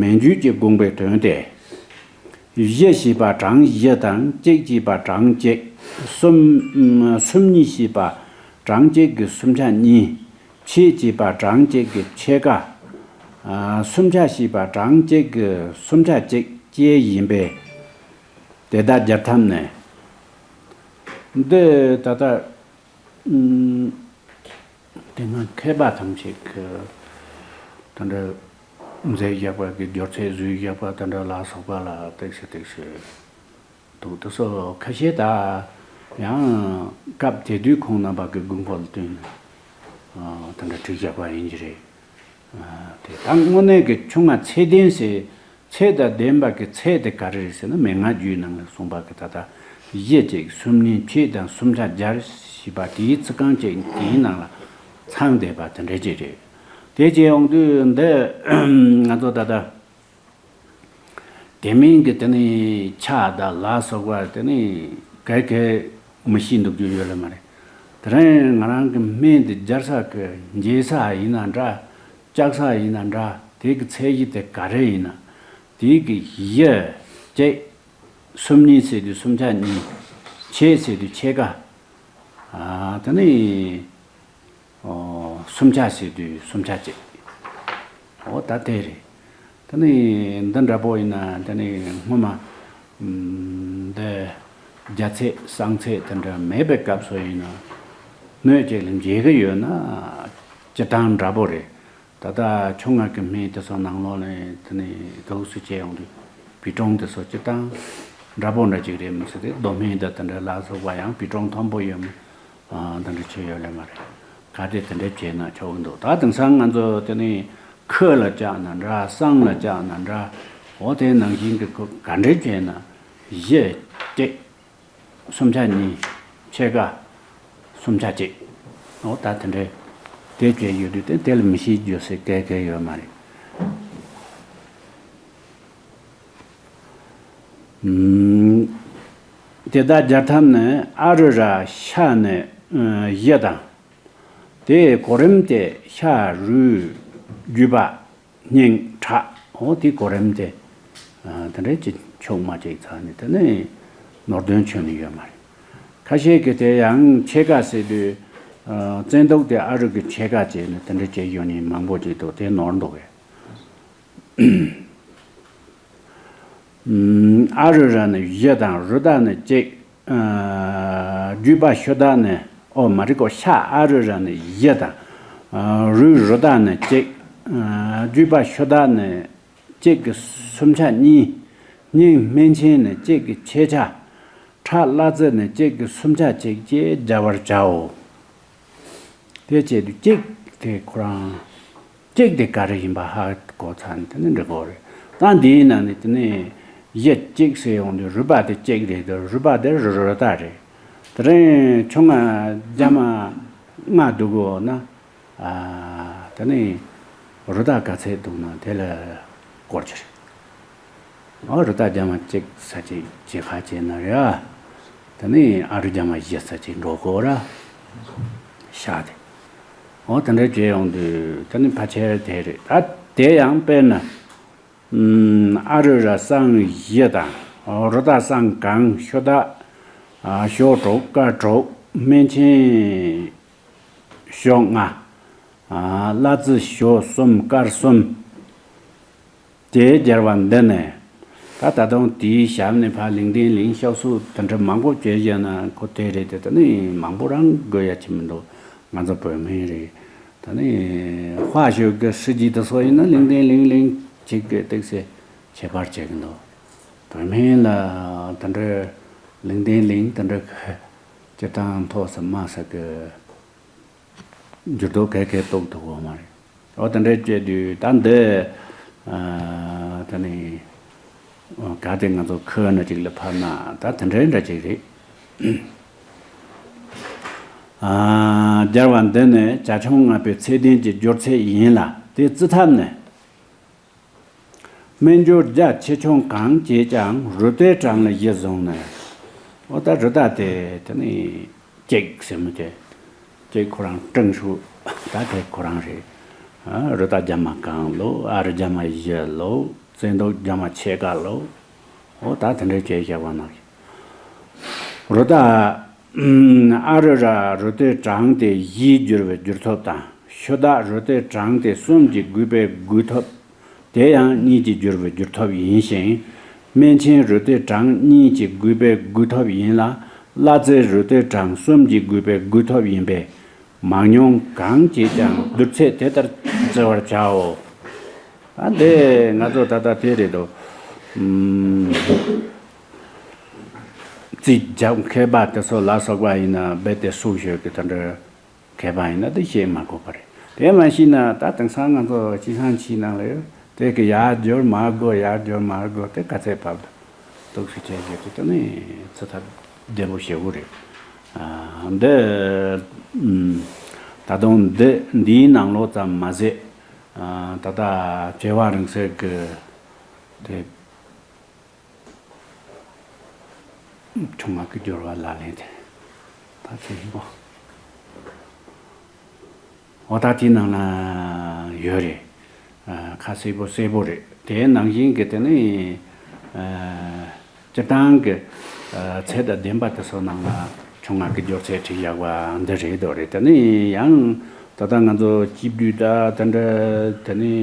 མན་ཇུ་གྱི་དགོངས་པའི་དོན་ཏེ། བཞི་ཞེས་པ་གྲངས་བཞི་དང་གཅིག་ཅེས་པ་གྲངས་གཅིག། སུམ། སུམ་གཉིས་ཞེས་པ་གྲངས་གཅིག་གི་སུམ་ཆ་གཉིས། ཕྱེད་ཅེས་པ་གྲངས་གཅིག་གི་ཕྱེད་ཀ། ཨ། སུམ་ཆ་ཞེས་པ་གྲངས་གཅིག་གི་སུམ་ཆ་གཅིག་བཅས་ཡིན་པས། དེ་དག་སྦྱར་ཐབས་ནི། འདི་ད་ལྟ། ཨུམ། དེ་སྔ་མཁས་པ་ཐམས་ཅད་ཀྱིས་དེ་འདྲ་ མཛད་བཞག་པ་གི་སྦྱོར་ཚིག་བཟོས་བཞག་པ་དེ་འདྲ་ལ་སོགས་པ་ལ་ཏོག་ཙམ་ཏོག་ཙམ་འདུག་དེ་ཚོ་ཁ་ཤས་ད་ཡང་སྐབས་དེ་དུས་ཁོང་རྣམ་པ་གི་དགོངས་པ་ལ་བསྟུན་ནས་དེ་འདྲ་བྲིས་བཞག་པ་ཡིན་གྱི་རེད། དེ་ད་དངོས་གནས་ཀྱི་ཆུང་ང་ཚད་ལྡན་ཟེར། ཚད་དང་ལྡན་པ་གི་ཚད་དེ་ག་རེ་རེད་ཟེར་ན། མན་ངག་རྒྱུད་ནང་ལ་གསུངས་པ་གི་ད་ལྟ་གཞི་གཅིག་གསུམ་གཉིས་ཕྱེད་དང་གསུམ་ཆ་བརྒྱ་ཞེས་པ་དེའི་ཚིག་རྐང་གཅིག་དེའི་ནང་ལ་ཚང་བསྡད་པ་དེ་འདྲ་ཅིག་རེད། དེ་བྱས་ཡོང་དུས་འདི་ང་ཚོ་ད་ལྟ་དེ་མིན་གྱི་དེ་ནི་ཆ་དང་ལ་སོགས་པ་དེ་ནི་ག་གེ་མི་ཤེས་འདུག་རྒྱུ་ཡོད་ལ་མ་རེད། དེ་རིང་ང་རང་གི་སྨན་དེ་སྦྱར་ས་གི་འཇལ་ས་ཡིན་ན་འདྲ། བཅག་ས་ཡིན་ན་འདྲ། དེ་གི་ཚད་གཞི་དེ་ག་རེ་ཡིན་ན། དེ་གི་གཞི་གཅིག་གསུམ་གཉིས་ཟེར་དུས་གསུམ་ཆ་གཉིས། ཕྱེད་ཟེར་དུས་ཕྱེད་ཀ་ཨ་དེ་ནི་ཨོ་གསུམ་ཆ་ཟེར་དུས་གསུམ་ཆ་གཅིག་ཨོ་ད་དེ་རེད། དེ་ནི་འདི་འདྲ་པོ་ཡིན་ན་དེ་ནི་སྔོན་མ་ཨམ་འདི་རྒྱ་ཚད་གསང་ཚད་དེ་འདྲ་མེད་པའི་སྐབས་སུ་ཡིན་ན་སྣོད་ཅིག་ལ་འཇལ་གི་ཡོད་ན་སྤྱིར་བཏང་འདྲ་པོ་རེད། ད་ལྟ་ཆུང་ང་གི་སྨན་དེ་ཚོ་ནང་ལོགས་ནས་དེ་ནས་དུག་སུ་བྱས་ཡོང་དུས་བི་ཀྲོང་དེ་ཚོ་སྤྱིར་བཏང་འདྲ་པོ་འདྲ་ཅིག་རེད་མི་སྲིད་དེ། རྡོ་སྨན་དང་དེ་འདྲ་ལ་སོགས་པ་ཡང་བི་ཀྲོང་མཐོན་པོ་ཡོད་མི་འདི་འདྲ་ཆེ་ཡོད་ལེ་མ་རེད། ག་དེ་དེ་འདྲ་བྱས་ན་ཆོག་གི་འདུག་ད་དེང་སང་ང་ཚོ་དེ་ནས་ཁུ་ལ་བཅག་ན་འདྲ། བསང་ལ་བཅག་ན་འདྲ། འོ་དེ་ནང་བཞིན་གྱི་ཁུ་ག་འདྲ་བྱས་ན་གཞི་གཅིག་གསུམ་ཆ་གཉིས། ཕྱེད་ཀ་གསུམ་ཆ་གཅིག་འོ་ད་དེ་འདྲའི་དེ་བྱས་ཡོད་དུས་དེ་དེ་ལ་མི་ཤེས་རྒྱུ་ཟེར་གལ་གལ་ཡོད་མ་རེད། ཨུམ། དེ་དག་སྦྱར་ཐབས་ནི་ཨ་རུ་ར་ཤ་ནི་གཞི་དང་། དེའི་གོ་རིམ་དེ་ཤ་རུས་རྒྱུས་པ། སྙིང་ཁྲག་འོ་དེ་གོ་རིམ་དེ། ཨ་དེ་འདྲའི་ཅི་ཆུང་མ་ཅིག་ཚ་ནི་དེ་ནི་ནོར་དོན་ཆོད་ནི་ཡོད་མ་རེད། ཁ་ཤས་ཀྱིས་དེ་ཡང་ཕྱེད་ཀ་ཟེར་དུས་ཨ་བཙན་དུག་དེ་ཨ་རུ་གི་ཕྱེད་ཀ་བྱས་ནས་དེ་འདྲ་བྱས་ཡོད་ནི་མང་པོ་ཅིག་འདུག་དེ་ནོར་འདུག་གས། ཨ་རུ་ར་ནི་གཞི་དང་། རུ་དག་ནི་གཅིག་ཨ་རྒྱུས་པ་ཤུ་དག་ནི། ཨོ་མ་རེད་གོ། ཤ་ཨ་རུ་ར་ནི་གཞི་དང་། ཨ་རུས་རུ་དག་ནི་གཅིག་ཨ་རྒྱུས་པ་ཤུ་དག་ནི་གཅིག་གི་གསུམ་ཆ་གཉིས། སྙིང་སྨན་ཆེན་ནི་གཅིག་གི་ཕྱེད་ཆ། ཁྲག་གླ་རྩི་ནི་གཅིག་གི་གསུམ་ཆ་གཅིག་བཅས་སྦྱར་བར་བྱའོ། དེ་བྱས་དུས་གཅིག་དེ་ཁོ་རང་། གཅིག་དེ་ག་རེ་ཡིན་པ་ཧ་གོ་ཚར་ནས་དེ་ནི་འགྲིག་གོ་རེད། ད་འདིའི་ནང་ནས་དེ་ནས་གཞི་གཅིག་ཟེར་ཡོང་དུས་རུས་པ་དེ་གཅིག་རེད་དེ། རུས་པ་དེ་རུ་རུ་དག་རེད། དེ་རིང་ཆུང་ང་རྒྱ་མ་ལྔ་འདུག་གོ་ན། ཨ་དེ་ནས་རུ་དག་ག་ཚད་འདུག་ན་དེ་ལ་སྐོར་གྱི་རེད། ཨ་རུ་དག་རྒྱ་མ་གཅིག་ས་གཅིག་བྱེད་ཁ་བྱས་ན་རེད། ཨ་དེ་ནས་ཨ་རུ་རྒྱ་མ་བཞི་ས་གཅིག་འགྲོ་གོ་ར། ཤ་དེ། འོ་དེ་འདྲ་བྱས་ཡོང་དུས་དེ་ནི་ཕལ་ཆེར་དེ་རེད། ད་དེ་ཡང་དཔེར་ན། ཨ་རུ་ར་བསང་བཞི་དང་། རུ་དག་བསང་གང་། ཤུ་དག་ཞོ་དྲུག་དཀར་དྲུག་སྨན་ཆེན་ཞོ་ལྔ། གླ་རྩི་ཞོ་གསུམ་དཀར་གསུམ། དེའི་སྦྱར་བ་འདི་ནི། ད་ད་དུང་དེའི་ཞབས་ནས་ཕར་ལིང་ཏིང་ལིང་ཤོག་སུ་དེ་འདྲ་མང་པོ་བྱས་བཞག་ན་ཁོ་དེ་རེད་དེ། དེ་ནི་མང་པོ་རང་དགོས་ཡ་ཅི་མི་འདུག་ང་ཚོ་བོད་སྨན་རེད། དེ་ནི་དཔའ་ཤོད་ཀྱི་སྲིད་ཇུས་དེ་ཚོ་ཡིན་ན་ལིང་ཏིང་ལིང་ལིང་ཅིག་གི་ཏིག་སེ་ཁྱད་པར་བྱེད་ཀྱི་འདུག་བོད་སྨན་ལ་དེ་འདྲ་ལིང་ཏིང་ལིང་དེ་འདྲ་གི་སྤྱིར་བཏང་མཐོ་ས་དམའ་ས་གི་འགྱུར་ལྡོག་ག་གེ་རྟོགས་ཐུབ་ཀྱི་མ་རེད། འོ་དེ་འདྲ་བྱས་དུས་ད་འདི་ཨ་ད་ནི་ག་དེ་ང་ཚོ་ཁོ་ན་ཅིག་ལ་ཕབ་ན་ད་དེ་འདྲ་འདྲ་ཅིག་རེད། ཨ་སྦྱར་བ་འདི་ནི་བྱ་ཁྱུང་ལྔ་པའི་ཚད་ལྡན་གྱི་སྦྱོར་ཚིག་ཡིན་ལ། དེ་བརྩི་ཐབས་ནི། སྨན་སྦྱོར་རྒྱ་ཆེ་ཆུང་གང་བྱེད་ཀྱང་། རུས་དོད་གྲངས་ལ་གཞི་བཟུང་ནས། འོ་ད་རུས་དག་དེ་དེ་ནི་གཅིག་ཟེར་མི་དེ། གཅིག་ཁོ་རང་ཀྲང་ཧྲུའུ་ད་དེ་ཁོ་རང་རེད། ཨ་རུས་དག་རྒྱ་མ་གང་ལོ། ཨ་རུ་རྒྱ་མ་བཞི་ལོ། བཙན་དུག་རྒྱ་མ་ཕྱེད་ཀ་ལོ། འོ་ད་དེ་འདྲའི་བྱས་བཞག་པ་ན། རུས་དག་ཨ་རུ་ར་རུས་དོད་གྲངས་དེ་བཞིས་བསྒྱུར་བའི་བསྒྱུར་ཐབས་དང་། ཤུ་དག་རུས་དོད་གྲངས་དེ་གསུམ་གྱིས་བསྒུས་པའི་བསྒུས་ཐབས། དེ་ཡང་གཉིས་ཀྱིས་བསྒྱུར་བའི་བསྒྱུར་ཐབས་ཡིན་ཞིང་། སྨན་ཆེན་རུས་དོད་གྲངས་གཉིས་ཀྱིས་བསྒུས་པའི་བསྒུས་ཐབས་ཡིན་ལ། གླ་རྩི་རུས་དོད་གྲངས་གསུམ་གྱིས་བསྒུས་པའི་བསྒུས་ཐབས་ཡིན་པས། མང་ཉུང་གང་བྱེད་ཀྱང་བསྡུར་ཚད་དེ་ལྟར་བརྩི་བར་བྱའོ། ཨ་འདི་ང་ཚོ་ད་ལྟ་དེ་རེད་དོ། ཨུམ། རྩིས་རྒྱག་མཁས་པ་དེ་ཚོ་ལ་སོགས་པ་ཡིན་ན་རྦད་དེ་སུ་ཞིག་གི་དེ་འདྲ་མཁས་པ་ཡིན་ན་དེ་བཤད་མ་དགོས་པ་རེད། དེ་མ་ཤེས་ན་ད་དེང་སང་ང་ཚོ་སྤྱི་བསང་ཕྱི་ནང་ལ་ཡོད་དེ་གི་ཡར་འབྱོར་མར་འགྲོ་ཡར་འབྱོར་མར་འགྲོ་དེ་ག་ཚད་བབ་འདུག་ཟེར་བྱས་བྱས་དེ་དེ་ནི་ཚོད་ཐབས་བདེ་པོ་ཞེ་པོ་རེད། ཨ་འདི་ཨུམ། ད་དུང་འདི་འདིའི་ནང་ལོགས་ཙམ་མ་ཟད། ཨ་ད་ལྟ་བྱེ་བ་རིང་བསྲེལ་གྱི་དེ་ཁྱུང་ལྔ་གི་སྦྱོར་བ་ལག་ལེན་དེ་ད་ཚེ་ཧིན་པོ་འོ་ད་དེའི་ནང་ན་ཡོད་རེད། ཨ་ཁ་གསལ་པོ་གསལ་པོ་རེད། དེའི་ནང་བཞིན་གྱི་དེ་ནི་ཨ། སྤྱིར་བཏང་གི་ཚད་དང་ལྡན་པ་དེ་ཚོ་ནང་ལ་ཁྱུང་ལྔ་གི་སྦྱོར་ཚད་བྲིས་བཞག་པ་འདི་རེད་དོ་རེད། དེ་ནི་ཡང་ད་ལྟ་ང་ཚོ་སྐྱིད་སྡུད་དང་དེ་འདྲ་དེ་ནི་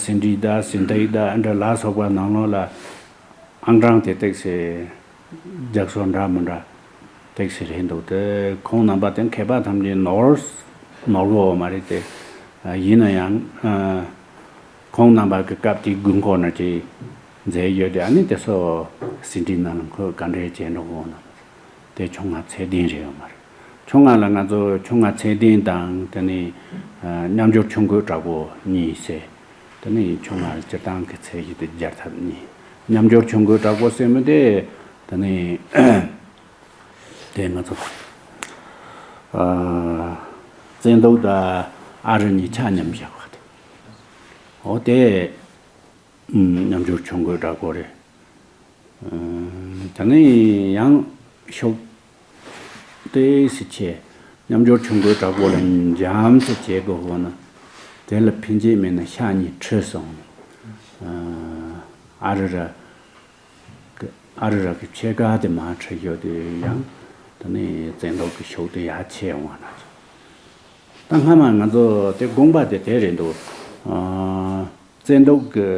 ཟིན་བྲིས་དང་ཟིན་ཐིག་དང་འདྲ་ལ་སོགས་པ་ནང་ལོགས་ལ་ཨང་གྲངས་དེ་ཏོག་ཙམ་རྒྱག་སྲོལ་འདྲ་མི་འདྲ་ཏོག་ཙམ་རེད་འདུག་དེ་ཁོང་རྣམ་པ་དེ་མཁས་པ་ཐམས་ཅད་ནོར་ནོར་གོ་མ་རེད་དེ། ཡིན་ན་ཡང་ཁོང་རྣམ་པ་གི་སྐབས་དེའི་དགོས་མཁོ་ན་ཅིག་མཛད་ཡོད་དེ། ཨ་ནི་དེ་ཚོ་ཟིན་བྲིས་ནང་ལ་ཁོས་ག་འདྲས་བྱས་འགྲོ་གོ་ན་དེ་ཁྱུང་ལྔ་ཚད་ལྡན་རེད་ཡོད་མ་རེད། ཁྱུང་ལྔ་ལ་ང་ཚོ་ཁྱུང་ལྔ་ཚད་ལྡན་དང་དེ་ནི་མཉམ་སྦྱོར་ཆུང་བགོས་དྲག་པོ་གཉིས་ཟེར། དེ་ནི་ཁྱུང་ལྔ་སྤྱིར་བཏང་གི་ཚད་གཞི་དེ་སྦྱར་ཐབས་གཉིས། མཉམ་སྦྱོར་ཆུང་བགོས་དྲག་པོ་ཟེར་མི་དེ་དེ་ནི་དེ་ང་ཚོ་ཨ་བཙན་ཏོག་དང་ཨ་རུ་གཉིས་ཆ་མཉམ་བཞག་པ་དེ། འོ་དེ་ཨུམ། མཉམ་སྦྱོར་ཆུང་བགོས་དྲག་པོ་རེད། ཨུམ། དེ་ནས་ཡང་ཤུགས་ཏོག་ཙམ་ཆེ། མཉམ་སྦྱོར་ཆུང་བགོས་དྲག་པོ་ལ་འཇམ་ཟེར་བྱེད་དགོས་ཧོ་ན། དེ་ལ་ཕན་ཆད་མེད་ན་ཤ་གཉིས་ཁྲི་སོང་། ཨ་རུ་ར། ཨ་རུ་ར་གི་ཕྱེད་ཀ་དེ་མར་ཁྲིད་ཡོད་དུས་ཡང་དེ་ནས་བཙན་ཏོག་གི་ཤུགས་དེ་ཡར་ཆེ་ཡོང་བ་ན། ད་སྔ་མ་ང་ཚོ་དེ་དགོངས་པ་དེ་དེ་རེད་འདུག་ཨ་བཙན་ཏོག་གི་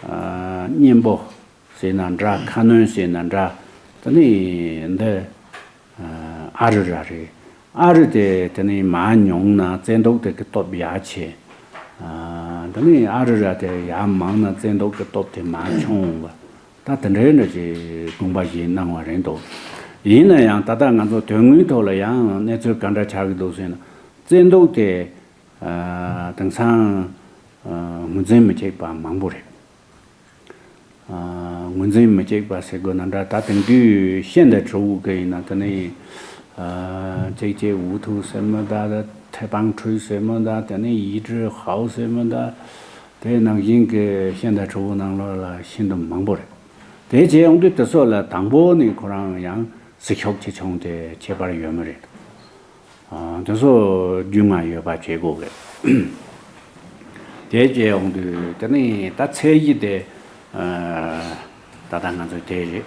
ཨ་གཉེན་པོ་ཟེར་ན་འདྲ། ཁ་གནོན་ཟེར་ན་འདྲ། དེ་ནས་འདི་ཨ་རུ་ར་རེད། ཨ་རུ་དེ་དེ་ནས་མར་མྱོང་ན་བཙན་ཏོག་དེ་གི་སྟོབས་ཡར་ཆེ། ཨ་དེ་ནས་ཨ་རུ་ར་དེ་ཡར་མང་ན་བཙན་ཏོག་གི་སྟོབས་དེ་མར་ཆུང་འོང་བ། ད་དེ་འདྲའི་འདྲ་ཅིག་དགོངས་པ་བཞེས་གནང་བ་རེད་འདུག་ཡིན་ན་ཡང་ད་ལྟ་ང་ཚོ་དོན་དངོས་ཐོག་ལ་ཡང་གནས་ཚུལ་ག་འདྲ་ཆགས་ཀྱི་འདུག་ཟེར་ན། བཙན་ཏོག་དེ་ཨ་དེང་སང་ཨ་ངོས་འཛིན་མི་བྱེད་པ་མང་པོ་རེད། ཨ་ངོས་འཛིན་མི་བྱེད་པ་ཟེར་དགོས་ན་འདྲ། ད་དེང་དུས་ཤིན་ཏུ་གྲུ་བོ་གི་ཡིན་ན་དེ་ནི་ཨ་ཅིག་ཅིག་ཝུ་ཐུ་ཟེར་མི་འདྲ། ཐེ་པང་ཁྲུས་ཟེར་མི་འདྲ། དེ་ནི་ཡི་ཀྲི་ཧའོ་ཟེར་མི་འདྲ། དེ་ནང་བཞིན་གྱི་ཤིན་ཏུ་གྲུ་བོ་ནང་ལོགས་ལ་ཤིན་ཏུ་མང་པོ་རེད། དེ་བྱས་ཡོང་དུས་དེ་ཚོ་ལ་དང་པོ་ནི་ཁོ་རང་ཡང་ཟིལ་ཤུགས་ཆེ་ཆུང་དེ་ཁྱད་པར་ཡོད་མི་རེད། ཨ་དེ་ཚོ་རྒྱུས་མངའ་ཡོད་པ་བྱེད་དགོས་རེད། དེ་བྱས་ཡོང་དུས་དེ་ནི་ད་ཚད་གཞི་དེ་ཨ་ད་ལྟ་ང་ཚོ་དེ་རེད།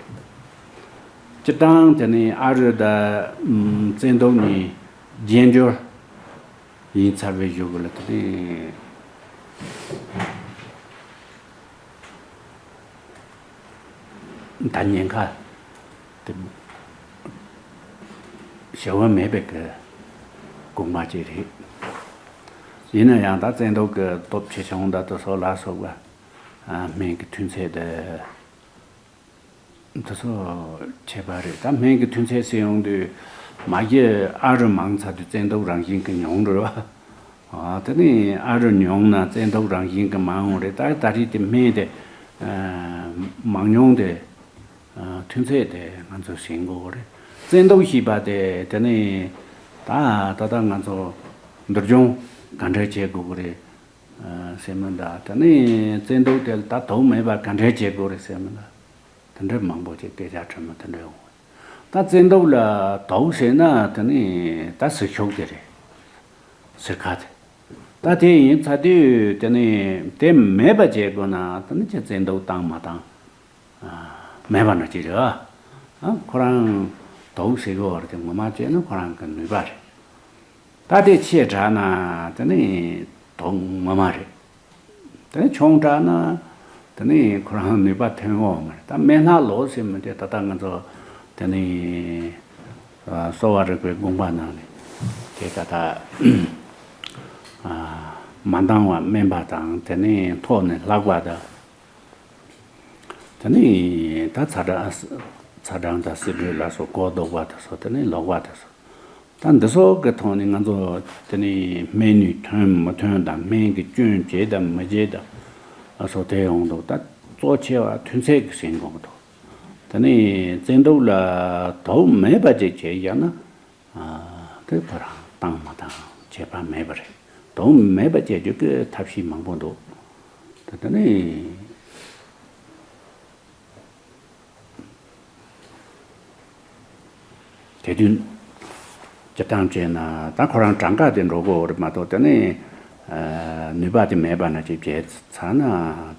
སྤྱིར་བཏང་དེ་ནི་ཨ་རུ་དང་ཨམ་བཙན་ཏོག་གཉིས་རྒྱན་སྦྱོར་ཡིན་ཚར་བའི་གཞུག་གུ་ལ་དེ་ནི་ད་ཉེན་ཁ་དེ་བྱ་བ་མེད་པའི་གི་དགོངས་པ་ཅིག་རེད། ཡིན་ན་ཡང་ད་བཙན་ཏོག་གི་སྟོབས་ཆེ་ཆུང་ད་དེ་ཚོ་ལ་སོགས་པ་ཨ་སྨན་གྱི་ཐོན་ཚད་དེ། འདི་ཚོ་ཁྱད་པར་རེད། ད་སྨན་གྱི་ཐོན་ཚད་ཟེར་ཡོང་དུས་མ་གཞི་ཨ་རུ་མང་ཚར་དུས་བཙན་ཏོག་རང་བཞིན་གྱི་ཉུང་འགྲོ་བ། ཨ་དེ་ནས་ཨ་རུ་ཉུང་ན་བཙན་ཏོག་རང་བཞིན་གྱི་མང་འོང་རེད། ད་ད་རེས་དེ་སྨན་དེ་ཨ་མང་ཉུང་དེ་ཨ་ཐོན་ཚད་དེ་ང་ཚོས་ཟིན་དགོས་རེད། བཙན་ཏོག་ཞེས་པ་དེ་དེ་ནས་ད་ད་ལྟ་ང་ཚོ་འདུར་སྦྱོང་ག་འདྲ་བྱེད་དགོས་ཀྱི་རེད་ཨ་ཟེར་མི་འདྲ། དེ་ནས་བཙན་ཏོག་དེ་ལ་ད་དོགས་མེད་པ་ག་འདྲ་བྱེད་དགོས་རེད་ཟེར་མི་འདྲ། དེ་འདྲ་མང་པོ་ཅིག་སྐད་ཆ་དྲི་མི་དེ་འདྲ་ཡོང་། ད་བཙན་ཏོག་ལ་དོགས་ཟེར་ན་དེ་ནི་ད་ཟིལ་ཤུགས་དེ་རེད། ཟིལ་ཁ་དེ། ད་དེ་ཡིན་ཚར་དུས་དེ་ནི་དེ་མེད་པ་བྱེད་དགོས་ན་དེ་ནི་ཅི་བཙན་ཏོག་བཏང་མ་བཏང་ཨ་མེད་པ་ན་ཅི་རེད་ཨ། ཨ་ཁོ་རང་དོགས་ཟེར་གི་བར་དེ་ངོ་མ་བྱས་ན་ཁོ་རང་གི་ནུས་པ་རེད། ད་དེ་ཆེ་དྲགས་ན་དེ་ནི་དོགས་ངོ་མ་རེད། དེ་ནི་ཆུང་དྲགས་ན་དེ་ནི་ཁོ་རང་ནུས་པ་ཐོན་འོང་མ་རེད། ད་སྨན་སྣ་ལོག་ཟེར་མི་དེ་ད་ལྟ་ང་ཚོ་དེ་ནི་ཨ་གསོ་བ་རིག་པའི་དགོངས་པ་ནང་ནས་དེ་ད་ལྟ་ཨ་ མ་འདང་བ་དམན་པ་དང་། དེ་ནས་མཐོ་ནས་ལྷག་པ་དང་། དེ་ནས་ད་ཚ་གྲང་ཚ་གྲང་དང་སྲིད་གྲོལ་ལ་སོགས་གོ་ལྡོག་པ་དང་སོགས། དེ་ནས་ལོག་པ་དང་སོགས། ད་འདི་སོགས་ཀྱི་ཐོག་ནས་ང་ཚོ་དེ་ནས་སྨན་ནུས་ཐོན་མི་ཐོན་དང་། སྨན་གྱི་སྐྱོན་བྱེད་དང་མི་བྱེད་དང་ལ་སོགས་དེ་ཡོང་འདུག་ད་གཙོ་ཆེ་བ་ཐུན་ཚད་ཀྱི་ཟིན་དགོས་ཀྱི་འདུག་དེ་ནས་བཙན་དུག་ལ་དོགས་མེད་པ་ཅིག་བྱས་བཞག་ན། ཨ། དེ་ཁོ་རང་བཏང་མ་བཏང་ཁྱད་པར་མེད་པ་རེད། དོགས་མེད་པ་བྱེད་རྒྱུ་གི་ཐབས་ཤེས་མང་པོ་འདུག་ད་དེ་ནས་དེ་དུས་སྤྱིར་བཏང་བྱས་ན་ད་ཁོ་རང་གྲངས་ཀ་དེ་འགྲོ་དགོས་རེད་མ་གཏོགས། དེ་ནས་ཨ་ནུས་པ་དེ་མེད་པ་ན་ཅིག་བྱས་ཚར་ན་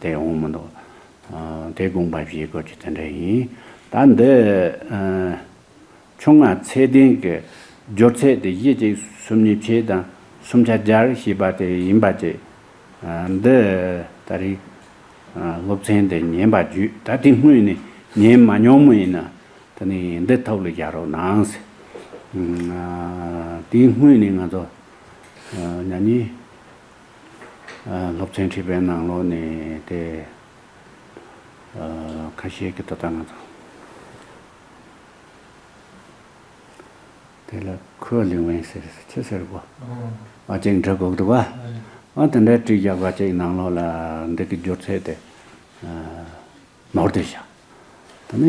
དེ་འོང་མི་འདུག་ཨ། དེ་དགོངས་པ་བཞེས་དགོས་ཀྱི་དེ་འདྲ་ཡིན། ད་འདི་ཨ། ཆུང་ང་ཚད་ལྡན་གྱི་སྦྱོར་ཚད་དེ་བཞི་གཅིག་གསུམ་གཉིས་བྱས་དང་། སུམ་ཆ་སྦྱར་ཞེས་པ་དེ་ཡིན་པ་བཅས། ཨ། འདི་ད་རེས་ཨ་སློབ་ཚན་དེ་ཉན་པ་བརྒྱུད། ད་དེ་སྔོན་ནས་ཉན་མ་མྱོང་མི་ཡིན་ན་དེ་ནས་འདི་ཐོག་ལ་བཞག་རོགས་གནང་ཟེར། ཨ། དེ་སྔོན་ནས་ང་ཚོ་ཨ་ཉན་ནས་ཨ་སློབ་ཚན་ཁྲིད་པའི་ནང་ལོགས་ནས་དེ་ཨ་ཁ་ཤས་ཀྱིས་ད་ལྟ་ང་ཚོ། དེ་ལ་ཁོའི་ལིང་ཝན་ཟེར་ཆི་ཟེར་གོ་ཨ་ཅིག་འབྲི་དགོས་འདུག་བ། ཨ་དེ་འདྲ་བྲིས་བཞག་པ་ཅིག་ནང་ལོགས་ལ་འདི་གི་སྦྱོར་ཚད་དེ་ནོར་བསྡད་བཞག་དེ་ནས་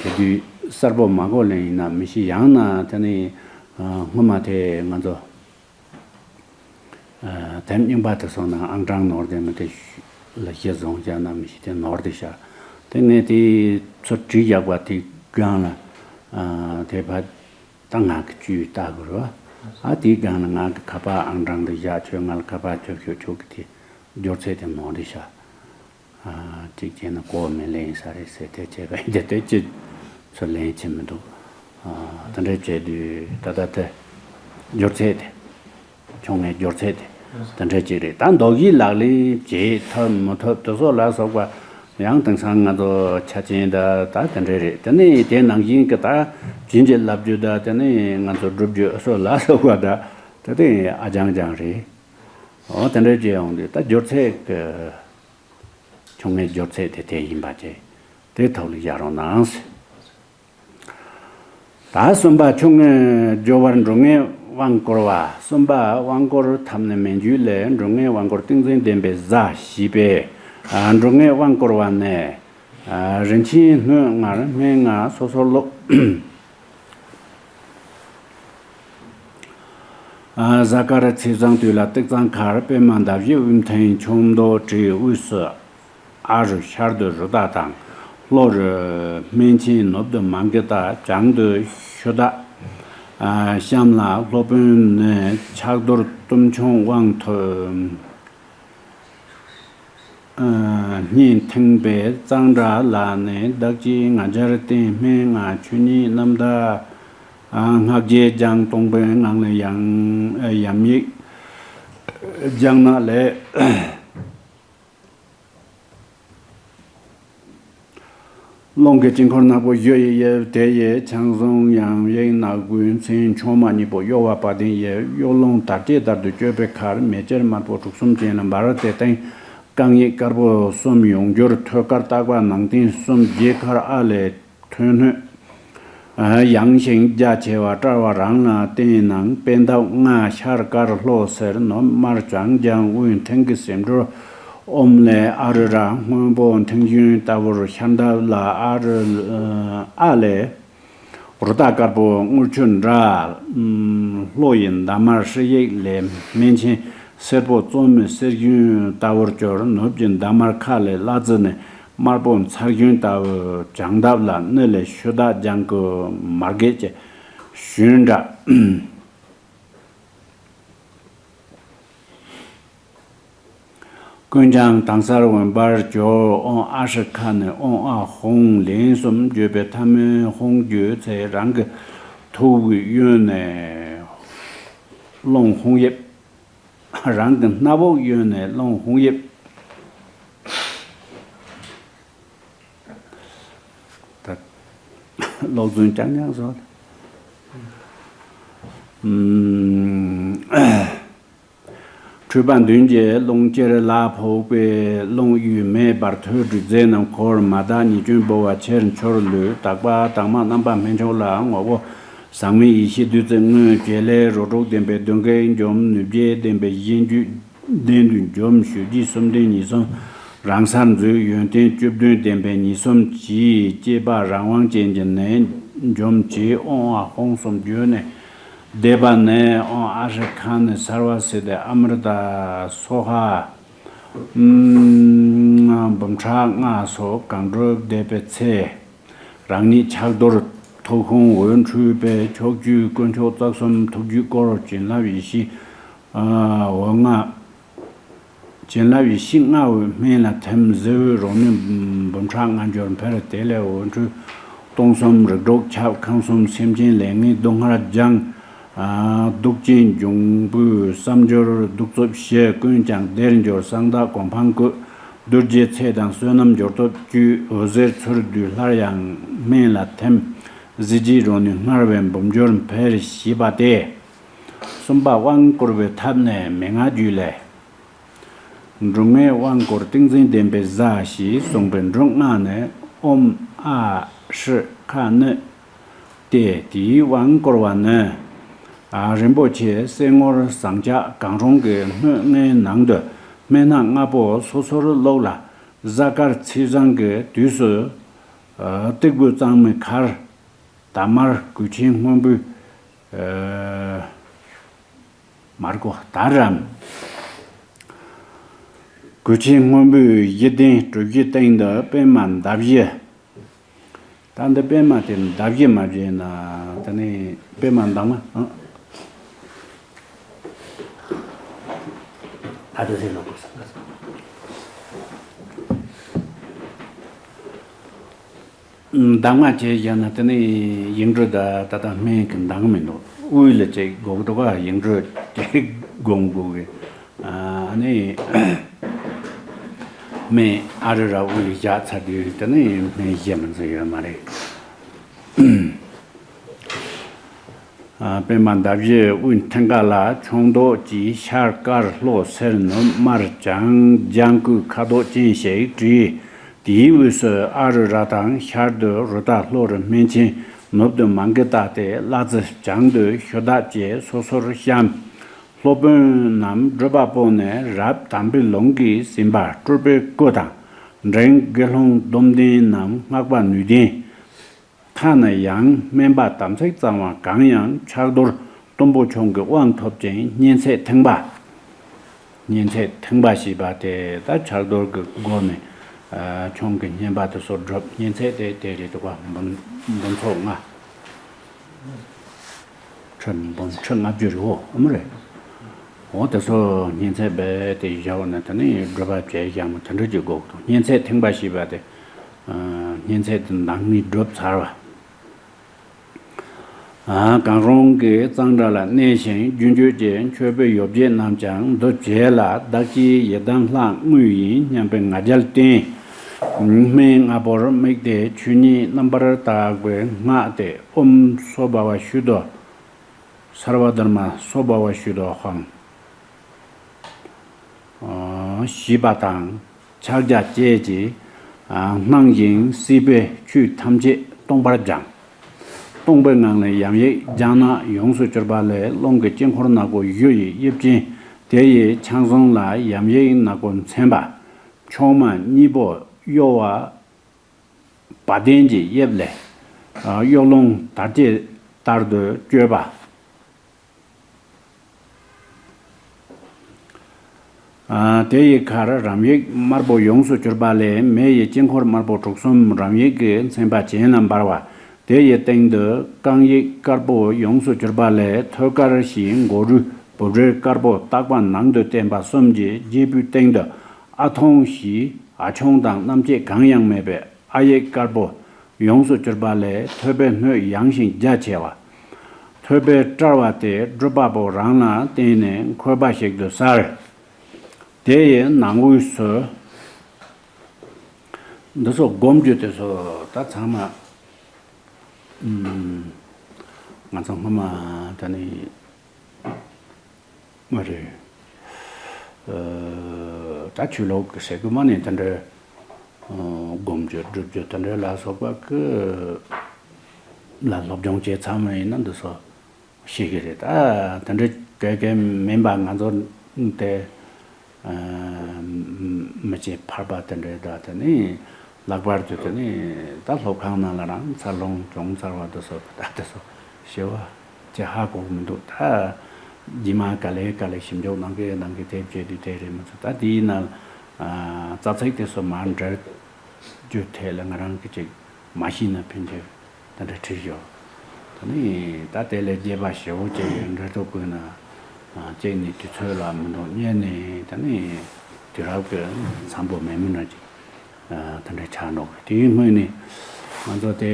དེ་དུས་གསལ་པོ་མ་གོ་ལེན་ཡིན་ན་མི་ཤེས། ཡང་ན་དེ་ནས་སྔོན་མ་དེ་ང་ཚོ། ཨ། དེབ་རྙིང་པ་དེ་སོང་ན་ཨང་གྲངས་ནོར་དེ་མི་དེ་ལ་གཞི་བཟུང་བྱས་ན་མི་ཤེས་དེ་ནོར་དེ་ཤག་དེ་ངས་དེ་ཚོ་བྲིས་བཞག་པ་དེ་སྒང་ལ། ཨ། དེ་བར་ད་ང་གི་བཅུད་ལྟ་དགོས་རེད་བ། ཨ་དེའི་སྒང་ལ་ང་གི་ཁ་པར་ཨང་གྲངས་དེ་བཞག་ཁྱོད་ང་ལ་ཁ་པར་རྒྱོབ་ཤོག་ཁྱོད་ཀྱི་དེ་སྦྱོར་ཚད་དེ་ནོར་དེ་ཤག་ཨ། གཅིག་བྱས་ན་གོ་མི་ལེན་ས་རེད་ཟེར་དེ་བྱས་པ་ཡིན་ཏེ། དེ་ཅི་ཚོ་ལེན་གྱི་མི་འདུག་ཨ། དེ་འདྲ་བྱས་དུས་ད་ལྟ་དེ་སྦྱོར་ཚད་དེ། ཆུང་ངུའི་སྦྱོར་ཚད་དེ་དེ་འདྲ་ཅིག་རེད། ད་མདོ་གཞི་ལག་ལེན་བྱེད་ཐུབ་མི་ཐུབ་དེ་ཚོ་ལ་སོགས་པ་ཡང་དེང་སང་ང་ཚོ་ཆ་རྐྱེན་ད་ད་དེ་འདྲ་རེད། དེ་ནས་དེ་ནང་བཞིན་གྱི་ད་བྱིན་གྱིས་བརླབ་རྒྱུ་ད་དེ་ནས་ང་ཚོ་སྒྲུབ་རྒྱུ་སོགས་ལ་སོགས་པ་ད་དེ་དེ་ཨ་རྐྱང་རྐྱང་རེད། འོ་དེ་འདྲ་བྱས་ཡོང་དུས་ད་སྦྱོར་ཚད་ཀྱི། ཆུང་ངུའི་སྦྱོར་ཚད་དེ་དེ་ཡིན་པ་བཅས་དེ་ཐོག་ལ་བཞག་རོགས་གནང་ཟེར། ད་གསུམ་པ་ཆུང་ངུའི་སྦྱོར་བར་འབྲུ་ལྔའི་དབང་བསྐུར་བ། གསུམ་པ་དབང་བསྐུར་ཐབས་ནི་མན་ཇུ་ལས། འབྲུ་ལྔའི་དབང་བསྐུར་ཏིང་འཛིན་ལྡན་པས་བཟའ་ཞེས་པས། ཨ། འབྲུ་ལྔའི་དབང་བསྐུར་བ་ནི། ཨ། རིན་ཆེན་སྣོད་ལྔར་སྨན་ལྔ་སོ་སོར་བླུགས། ཨ། གཟའ་སྐར་ཚེས་བཟང་དུས་ལ་སྟག་ཚང་མཁར། པདྨ་འདབ་བཞི་དབུས་མཐིང་། ཆུ་མདོག་དྲི་དབུས་སུ། ཨ་རུ་ཤར་དུ་རུ་དྭགས་དང་། ལྷོ་རུ་སྨན་ཆེན། ནུབ་ཏུ་མང་གི་ཏ། བྱང་དུ་ཤུ་དྭགས། ཨ། གཤམ་ལ་སློབ་དཔོན་ནི། ཕྱག་རྡོར་གཏུམ་ཆུང་དབང་ཐོབ། ཨ། སྙན་ཐིང་པས་གཙང་སྦྲ་ལ་ནི། བདག་གིས་ང་རྒྱལ་བསྟན་སྨན་ལྔ་ཆོས་ཉིད་རྣམ་དག་ཨ། སྔགས་རྒྱས་སྦྱངས། སྟོང་པའི་ངང་ལས་ཡང་ཡབ་ཡིག་སྦྱངས་ན་ལས། རླུང་གི་དཀྱིལ་འཁོར་ནག་པོ་བཞི་ཡི་དབྱིབས། དེ་ཡི་ཆང་བཟུང་ཡང་ཡིག་ནག་པོའི་མཚན། ཆུང་མ་གཉིས་པོ་གཡོ་བ་བ་དན་དབྱིབས། གཡོ་རླུང་དར་སྐྱེས་ལྟར་དུ་བསྐྱོད་པའི་ཁར། མེ་ལྕེ་དམར་པོ་དྲུག་གསུམ་ཅན་ལ་འབར། དེ་སྟེང་རྐང་གཉིས་དཀར་པོ་གསུམ་ཡོངས་གྱུར། ཐོད་དཀར་ལྟག་པ་ནང་རྟེན་གསུམ། རྗེས་ཁར་ཨ་ལས་ཐོན་སྣོད། ཡངས་ཤིང་རྒྱ་ཆེ་བ་དཔྲལ་བ་རང་ལ་བརྟེན་ནས། པད་འདབ་ལྔ་ཤར་དཀར་ལྷོ་སེར། ནུབ་དམར་བྱང་ལྗང་དབུས་མཐིང་གི་ཟེའུ་འབྲུ་ཨོམ་ལས། ཨ་རུ་ར་སྔོན་པོ་མཐིང་གཞོན་ལྟ་བུར། ཤར་འདབ་ལ་ཨ་རུ་ཨ་ལས་རུ་དྭགས་དཀར་པོ་དངུལ་ཆུ་འདྲ། ལྷོ་ཡི་འདབ་དམར་ཧྲི་ཡིག་ལས་སྨན་ཆེན། སེར་པོ་གཙོ་མོའི་གསེར་ཞུན་ལྟ་བུར་གྱུར། ནུབ་ཀྱི་འདབ་དམར་ཁ་ལས་གླ་རྩི་ནི། དམར་པོ་མཚལ་ཞུན་ལྟ་བུ། བྱང་འདབ་ལ་ནི་ལས་ཤུ་དྭགས་ལྗང་གུ་མར་གད་ཀྱི་ཞུན་འདྲ། ཀུན་ཀྱང་དྭངས་གསལ་འོད་འབར་གྱུར། ཨོང་ཨ་ཧྲི་ཁ་ནས་ཨོང་ཨ་ཧོང་ལན་གསུམ་བརྗོད་པའི་ཐ་མའི་ཧོང་བརྗོད་ཚེ་རང་གི་ཐུགས་ཀྱི་གཡོན་ནས་རླུང་ཧོང་ཡིབ། རང་གི་སྣ་བུག་གཡོན་ནས་རླུང་ཧོང་ཡིབ། ད་ཀློག་རྫུན་རྐྱང་རྐྱང་བཟོ། ཨུམ། འཁྲུལ་པ་མདུན་གྱི་རླུང་གཅེར་ལ་ཕོག་པའི་རླུང་གཡུལ་མེ་འབར་ཐོས་སྒྲིབ་རྫས་རྣམས་འཁོར། མ་དག་ཉེས་སྐྱོན་འབུ་བ་ཕྱིར་འཆོར་ལུས། དག་པ་དྭངས་མ་རྣམ་པར་སྨིན་མཆོག་ལ། ངོ་བོ་ཟག་མེད་ཡེ་ཤེས་བདུད་རྩི་དངོས། བྱེད་ལས་རོ་དྲུག་ལྡན་པའི་གདོན་བགེགས་འཇོམས། ནུས་བྱེད་ལྡན་པའི་གཞན་རྒྱུད་ལྡན་དུ་འཇོམས། ཞུ་རྒྱུད་གསུམ་ལྡན་ཉེས་གསུམ་རང་སར་འཛུད། ཡོན་ཏན་བཅུ་བདུན་ལྡན་པའི་ཉེས་གསུམ་གྱིས། གཅེས་པ་རང་དབང་ཅན་གྱི་ནད་འཇོམས་བྱེད། ཨོཾ་ཨཱཿཧཱུྃ་གསུམ་བརྗོད་ནས་བཟླས་པ་ནི། ཨོཾ་ཨཱཿཧྲཱིཿ་ནི་སརྦ་སིདྡྷི་ཨ་མྲྀ་ཏ་སྭཱ་ཧཱ། ཨུམ། འབུམ་ཕྲག་ལྔ་སོགས་གང་བགྲོད་བཟླས་པའི་ཚེ། རང་ཉིད་ཕྱག་རྡོར་ཐུགས་དཔུང་འོད་འཕྲོས་པས། ཕྱོགས་བཅུའི་དཀོན་མཆོག་རྩ་གསུམ་ཐུགས་རྒྱུད་བསྐོར། བྱིན་རླབས་ཡེ་ཤེས་འོད་ལྔ། བྱིན་རླབས་ཡེ་ཤེས་ལྔ་འོད་སྨིན་ལ་ཐིམ། གཟི་འོད་རོ་སྨིན་འབུམ་ཕྲག་ལྔ་འབྱོར་འཕེལ། དེ་ལས་འོད་འཕྲོས་སྟོང་གསུམ་རིགས་དྲུག་ཁྱབ། ཁམས་གསུམ་སེམས་ཅན་ལས་ངན་སྡུག་བསྔལ་སྦྱངས། གདུག་ཅན་འབྱུང་པོའི་བསམ་སྦྱོར་གདུག་རྩུབ་ཞི། ཀུན་ཀྱང་བདེར་འབྱོར་གསང་བདག་གོ་འཕང་བཀོད། རྡོ་རྗེ་ཚེ་དང་བསོད་ནམས་འབྱོར་སྟོབས་བཅུ། འོད་ཟེར་ཚུར་འདུས་སླར་ཡང་སྨིན་ལ་ཐིམ། གཟི་བརྗིད་རོ་ནི་མངར་བའི་འབུམ་འབྱོར་འཕེལ། ཞེས་པ་སྟེ། གསུམ་པ་དབང་བསྐུར་བའི་ཐབས་ནི་མན་ངག་རྒྱུད་ལས། འབྲུ་ལྔའི་དབང་བསྐུར་ཏིང་འཛིན་ལྡན་པས་བཟའ། ཞེས་གསུངས་པའི་འབྲུ་ལྔ་ནི་ཨོཾ་ཨཱཿཧྲཱིཿནི་སྟེ། དེའི་དབང་བསྐུར་བ་ནི། རིན་པོ་ཆེ་གསེར་དངུལ་ཟངས་ལྕགས་གང་རུང་གི་སྣོད་ལྔའི་ནང་དུ་སྨན་སྣ་ལྔ་པོ་སོ་སོར་བླུགས་ལ། གཟའ་སྐར་ཚེས་བཟང་གི་དུས་སུ། སྟེགས་བུ་གཙང་མའི་ཁར། དར་དམར་གོས་ཆེན་སྔོན་པོའི། ཨ། མར་གོ་དར་རམ། གོས་ཆེན་སྔོན་པོའི་གཞི་གདན་གྲུ་བཞིའི་སྟེང་དུ་པད་མ་འདབ་བཞི། ད་འདི་པད་མ་དེ་འདབ་བཞི་མ་བྱས་ན་དེ་ནི་པད་མ་འདབ་མ། ཨ། ད་དེ་ཟེར་ནོ་གོ་ས། འདབ་མ་བྱས་བཞག་ན་དེ་ནི་ཡིག་འབྲུ་ད་ད་ལྟ་སྨན་གྱི་འདང་མི་འདུག། དབུས་ལ་བྱེད་དགོས་འདུག་ག། ཡིག་འབྲུ་དེ་སྒོམ་དགོས་གི། ཨ་ནི་སྨན་ཨ་རི་ར་དབུས་ལ་བཞག་ཚར་དུས་དེ་ནི་སྨན་བཞེས་མི་ཚུགས་ཡོད་མ་རེད། པད་མ་འདབ་བཞི་དབུས་མཐིང་ག་ལ། ཕྱོགས་མདོག་གི་ཤར་དཀར་ལྷོ་སེར་ནུབ་དམར་ལྗང་ལྗང་གུ་ཁ་དོག་ཅན་ཞིག་བྲིས། དེའི་དབུས་སུ་ཨ་རུ་ར་དང་། ཤར་དུ་རུ་ཏ་ལྷོ་རུ་སྨན་ཆེན། ནུབ་ཏུ་མང་གི་ཏ་སྟེ་བླ་རྫི། བྱང་དུ་ཤོ་དག་བཅས་སོ་སོར་བཤམས། སློབ་དཔོན་རྣམས་སྒྲུབ་པ་པོ་ནི་རབ་དམ་པའི་ལུང་གིས་ཟིན་པ་སྤྲུལ་པའི་སྐུ་དང་། འབྲིང་དགེ་སློང་སྡོམ་ལྡན་རྣམས་སྔགས་པ་ནུས་ལྡན། ཐ་ན་ཡང་སྨན་པ་དམ་ཚིག་གཙང་བ་གང་ཡང་ཕྱག་རྡོར་སྟོན་པོ་མཆོག་གི་དབང་ཐོབ་ཅིང་། སྙན་ཚིག་ཐེངས་པ། སྙན་ཚིག་ཐེངས་པ་ཞེས་པ་དེ་ད་ཕྱག་རྡོར་གྱི་སྒོ་ནས་ཨ་མཆོག་གི་བསྙེན་པ་དེ་ཚོ་སྒྲུབ། སྙན་ཚིག་དེ་དེ་རེད་འདུག་པ། འབུམ་འབུམ་ཚོགས་ལྔ། ཁྲི་འབུམ་ཁྲི་ལྔ་བཅུ་རེད། འོ་ཨ་མ་རེད། འོ་དེ་ཚོ་སྙན་ཚིག་རྦད་དེ་བཞག་ན་དེ་ནི་སྒྲུབ་པ་བྱས་བཞག་མ་དེ་འདྲ་ཅིག་དགོས་འདུག། སྙན་ཚིག་ཐེངས་པ་ཞེས་པ་དེ། ཨ་སྙན་ཚིག་དེ་འདང་ནི་སྒྲུབ་ཚར་བ། ཨ་གང་རུང་གི་གཙང་སྦྲ་ལ་གནས་ཤིང་རྒྱུན་སྤྱོད་ཀྱི་མཆོད་པའི་ཡོ་བྱད་རྣམས་ཀྱང་འདི་བྱས་ལ། བདག་གིས་ཡི་དམ་ལྷ་དངོས་ཡིན་སྙམ་པའི་ང་རྒྱལ་བསྟེན། སྨན་ལྔ་པོར་དམིགས་ཏེ་ཆོས་ཉིད་རྣམ་པར་དག་པའི་སྔགས་ཏེ། ཨོཾ་སྭ་བྷཱ་ཝ་ཤུདྡྷོ། སརྦ་དྷརྨ་སྭ་བྷཱ་ཝ་ཤུདྡྷོ་ཧཾ། ཨ་ཞེས་པ་དང་། ཕྱག་རྒྱ་བཅས་ཀྱིས་ཨ་སྣང་ཞིང་སྲིད་པའི་ཆོས་ཐམས་ཅད་སྟོང་པར་སྦྱངས། སྟོང་པའི་ངང་ལས་ཡམ་ཡིག་སྦྱངས་ན་ཡོངས་སུ་གྱུར་པ་ལས། རླུང་གི་དཀྱིལ་འཁོར་ནག་པོ་གཞུ་ཡི་དབྱིབས་ཅན། དེ་ཡི་ཆང་ཟུང་ལ་ཡམ་ཡིག་ནག་པོ་མཚན་པ། མཆོག་མ་གཉིས་པོ་གཡོ་བ། བ་དན་གྱི་དབྱིབས་ལས། ཨ་གཡོ་རླུང་དར་སྐྱེས་ལྟར་དུ་བསྐྱོད་པ། ཨ་དེ་ཡི་ཁར་རམ་ཡིག་དམར་པོ་ཡོངས་སུ་གྱུར་པ་ལས། མེ་ཡི་དཀྱིལ་འཁོར་དམར་པོ་དྲུག་གསུམ་རམ་ཡིག་གི་མཚན་པ་གྱེན་ལ་འབར་བ། དེ་ཡི་སྟེང་དུ་རྐང་ཡིག་དཀར་པོ་ཡོངས་སུ་གྱུར་པ་ལས། ཐོད་དཀར་ཞེས་མགོ་རུས་བུབ་རིལ་དཀར་པོ་བཏགས་པ་ནང་དུ་བསྟན་པ་གསུམ་གྱི་རྒྱལ་པོའི་སྟེང་དུ། ཨ་ཐོང་ཞེས་ཨ་ཆོང་དང་རྣམ་བཅད་གང་ཡང་མེད་པའི་ཨ་ཡིག་དཀར་པོ་ཡོངས་སུ་གྱུར་པ་ལས། ཐོད་པའི་སྣོད་ཡངས་ཤིང་རྒྱ་ཆེ་བ། ཐོད་པའི་དཔྲལ་བ་དེ་སྒྲུབ་པ་པོ་རང་ལ་བརྟེན་ནས་འཁོད་པ་ཞིག་ཏུ་གསལ། དེ་ཡི་ནང་དབུས་སུ། འདི་ཚོ་སྒོམ་རྒྱུ་དེ་ཚོ་ད་ཚང་མ། ཨུམ། ང་ཚོ་སྔོན་མ་ད་ནི། མ་རེད། ད་ཆོས་ལུགས་ཀྱི་ཟེར་དགོས་མ་ནི་དེ་འདྲའི་སྒོམ་རྒྱུ་སྒྲུབ་རྒྱུ་དེ་འདྲའི་ལ་སོགས་པ་གི་ལ་སློབ་སྦྱོང་བྱས་ཚར་བ་ཡིན་ན་འདི་ཚོ་ཤེས་ཀྱི་རེད། ད་དེ་འདྲའི་གལ་གལ་མིན་པ་ང་ཚོ་དེ་མི་ཚེ་ཕལ་པ་དེ་འདྲའི་ད་དེ་ནི་ལྷག་པར་དུ་དེ་ནི་ད་སློབ་ཁང་ནང་ལ་རང་འཚར་ལོངས་བྱུང་ཚར་བ་དེ་ཚོ་ད་དེ་ཚོ་ཞེ་བ་ཅི་ཧ་གོ་གི་མི་འདུག་ད་རྗེས་མ་ག་ལེ་ག་ལེ་ཞིབ་འཇུག་གནང་གི་གནང་གི་དེབ་བྱས་དུས་དེ་རེད་མི་ཚོ་ད་དེའི་ནང་རྩ་ཚིག་དེ་ཚོ་མར་འབྲེལ་རྒྱུ་ཐད་ལ་ང་རང་གི་ཅིག་མ་ཤེས་ན་ཕན་ཆེ་ད་འདྲ་བྲིས་ཡོད། ད་ནི་ད་དེ་ལས་རྒྱས་པ་ཞེ་བོ་ཅིག་འབྲེལ་གཏུག་དགོས་ན་གཅིག་ནི་དུས་ཚོད་ལ་མི་འདུག་གཉིས་ནི་ད་ནི་དུས་རབས་ཀྱི་འཚམ་པོ་མེད་མིན་ན་ཅིག་ད་འདྲ་ཆགས་འགྲོ་གི་དེའི་སྔོན་ནི་ང་ཚོ་དེ།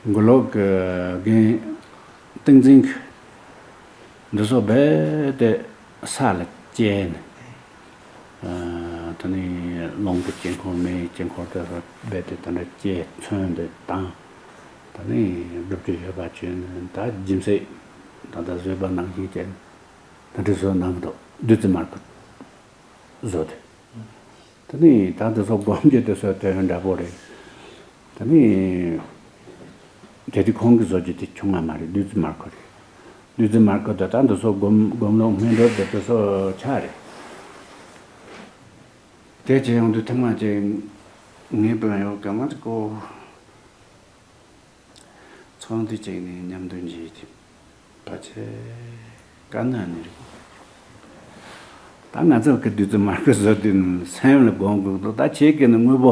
མགོ་ལོག་གི་རྒན་ཏིང་འཛིན་གྱི་འདི་ཚོ་རྦད་དེ་ས་ལ་བཅད་ནས། ཨ་ད་ནི་རླུང་གི་དཀྱིལ་འཁོར་མེའི་དཀྱིལ་འཁོར་དེ་ཚོ་རྦད་དེ་དེ་འདྲ་བཅད་ཚོན་དེ་བཏང་། ད་ནི་སྒྲུབ་རྒྱུ་ཡོད་པ་བྱོས་ནས་ད་སྦྱིན་སྲེག་ད་ལྟ་བཟོས་པ་ནང་བཞིན་བྱས་ནས་ད་འདི་ཚོ་གནང་གི་འདུག་བདུད་རྩི་མར་ཁུ་བཟོ་དེ། དེ་ནས་ད་འདི་ཚོ་སྒོམ་རྒྱུ་དེ་ཚོ་དོན་འདྲ་པོ་རེད། དེ་ནས་དེ་དུས་ཁོང་གིས་བཟོ་རྒྱུ་དེ་བྱུང་བ་མ་རེད། བདུད་རྩི་མར་ཁུ་རེད། བདུད་རྩི་མར་ཁུ་དེ་ད་འདི་ཚོ་སྒོམ་སྒོམ་ལུགས་སྨིན་གྲོལ་དེ་དེ་ཚོ་ཆ་རེད། དེ་བྱས་ཡོང་དུས་ཐེངས་མ་གཅིག་ངའི་དཔོན་གཡོག་གི་མ་གཅིག་གོ། ཚོགས་འདུ་བྱས་ནས་མཉམ་དུ་མཇལ་ཏེ་ཕལ་ཆེར་དཀའ་ངལ་ནི་རེད། ད་ང་ཚོ་གི་བདུད་རྩི་མར་ཁུ་བཟོ་དུས་སེམས་ལ་སྒོམ་དགོས་འདུག་ད་ཁྱེད་ཀྱིས་ནི་དངོས་པོ་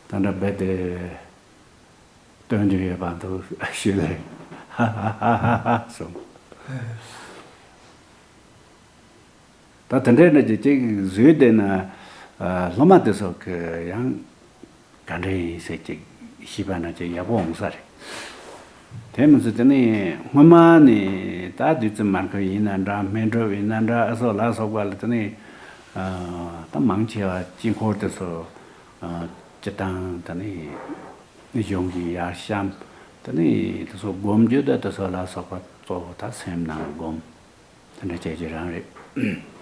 ད་འདྲ་རྦད་དེ་སྟོན་རྒྱུ་ཡོད་པ་འདུག་ཞུས་ལེ། ཧ་ཧ་ཧ་ཧ་གསུངས། ད་དེ་འདྲའི་འདྲ་ཅིག་ཅིག་བཟོས་བསྡད་ན། ཨ་སློབ་མ་དེ་ཚོ་གི་ཡང་ག་འདྲ་ཡིན་ཟེར་ཅིག་ཤེས་པ་ན་ཅིག་ཡག་པོ་འོང་ས་རེད། དེ་མི་ཚད་དེ་ནི་སྔོན་མ་ནས་ད་བདུད་རྩི་མར་ཁུ་ཡིན་ན་འདྲ་སྨན་སྒྲུབ་ཡིན་ན་འདྲ་ཨ་སོགས་ལ་སོགས་པ་ལ་དེ་ནི་ཨ་ད་མང་ཆེ་བ་དཀྱིལ་འཁོར་དེ་ཚོ་ཨ་སྤྱི་བཏང་དེ་ནི་གཞུང་གི་ཡར་བཤམས། དེ་ནི་དེ་ཚོ་སྒོམ་རྒྱུ་དང་དེ་ཚོ་ལ་སོགས་པ་གཙོ་བོ་ད་སེམས་ནང་སྒོམ། དེ་འདྲ་བྱས་ཀྱི་རང་རེད།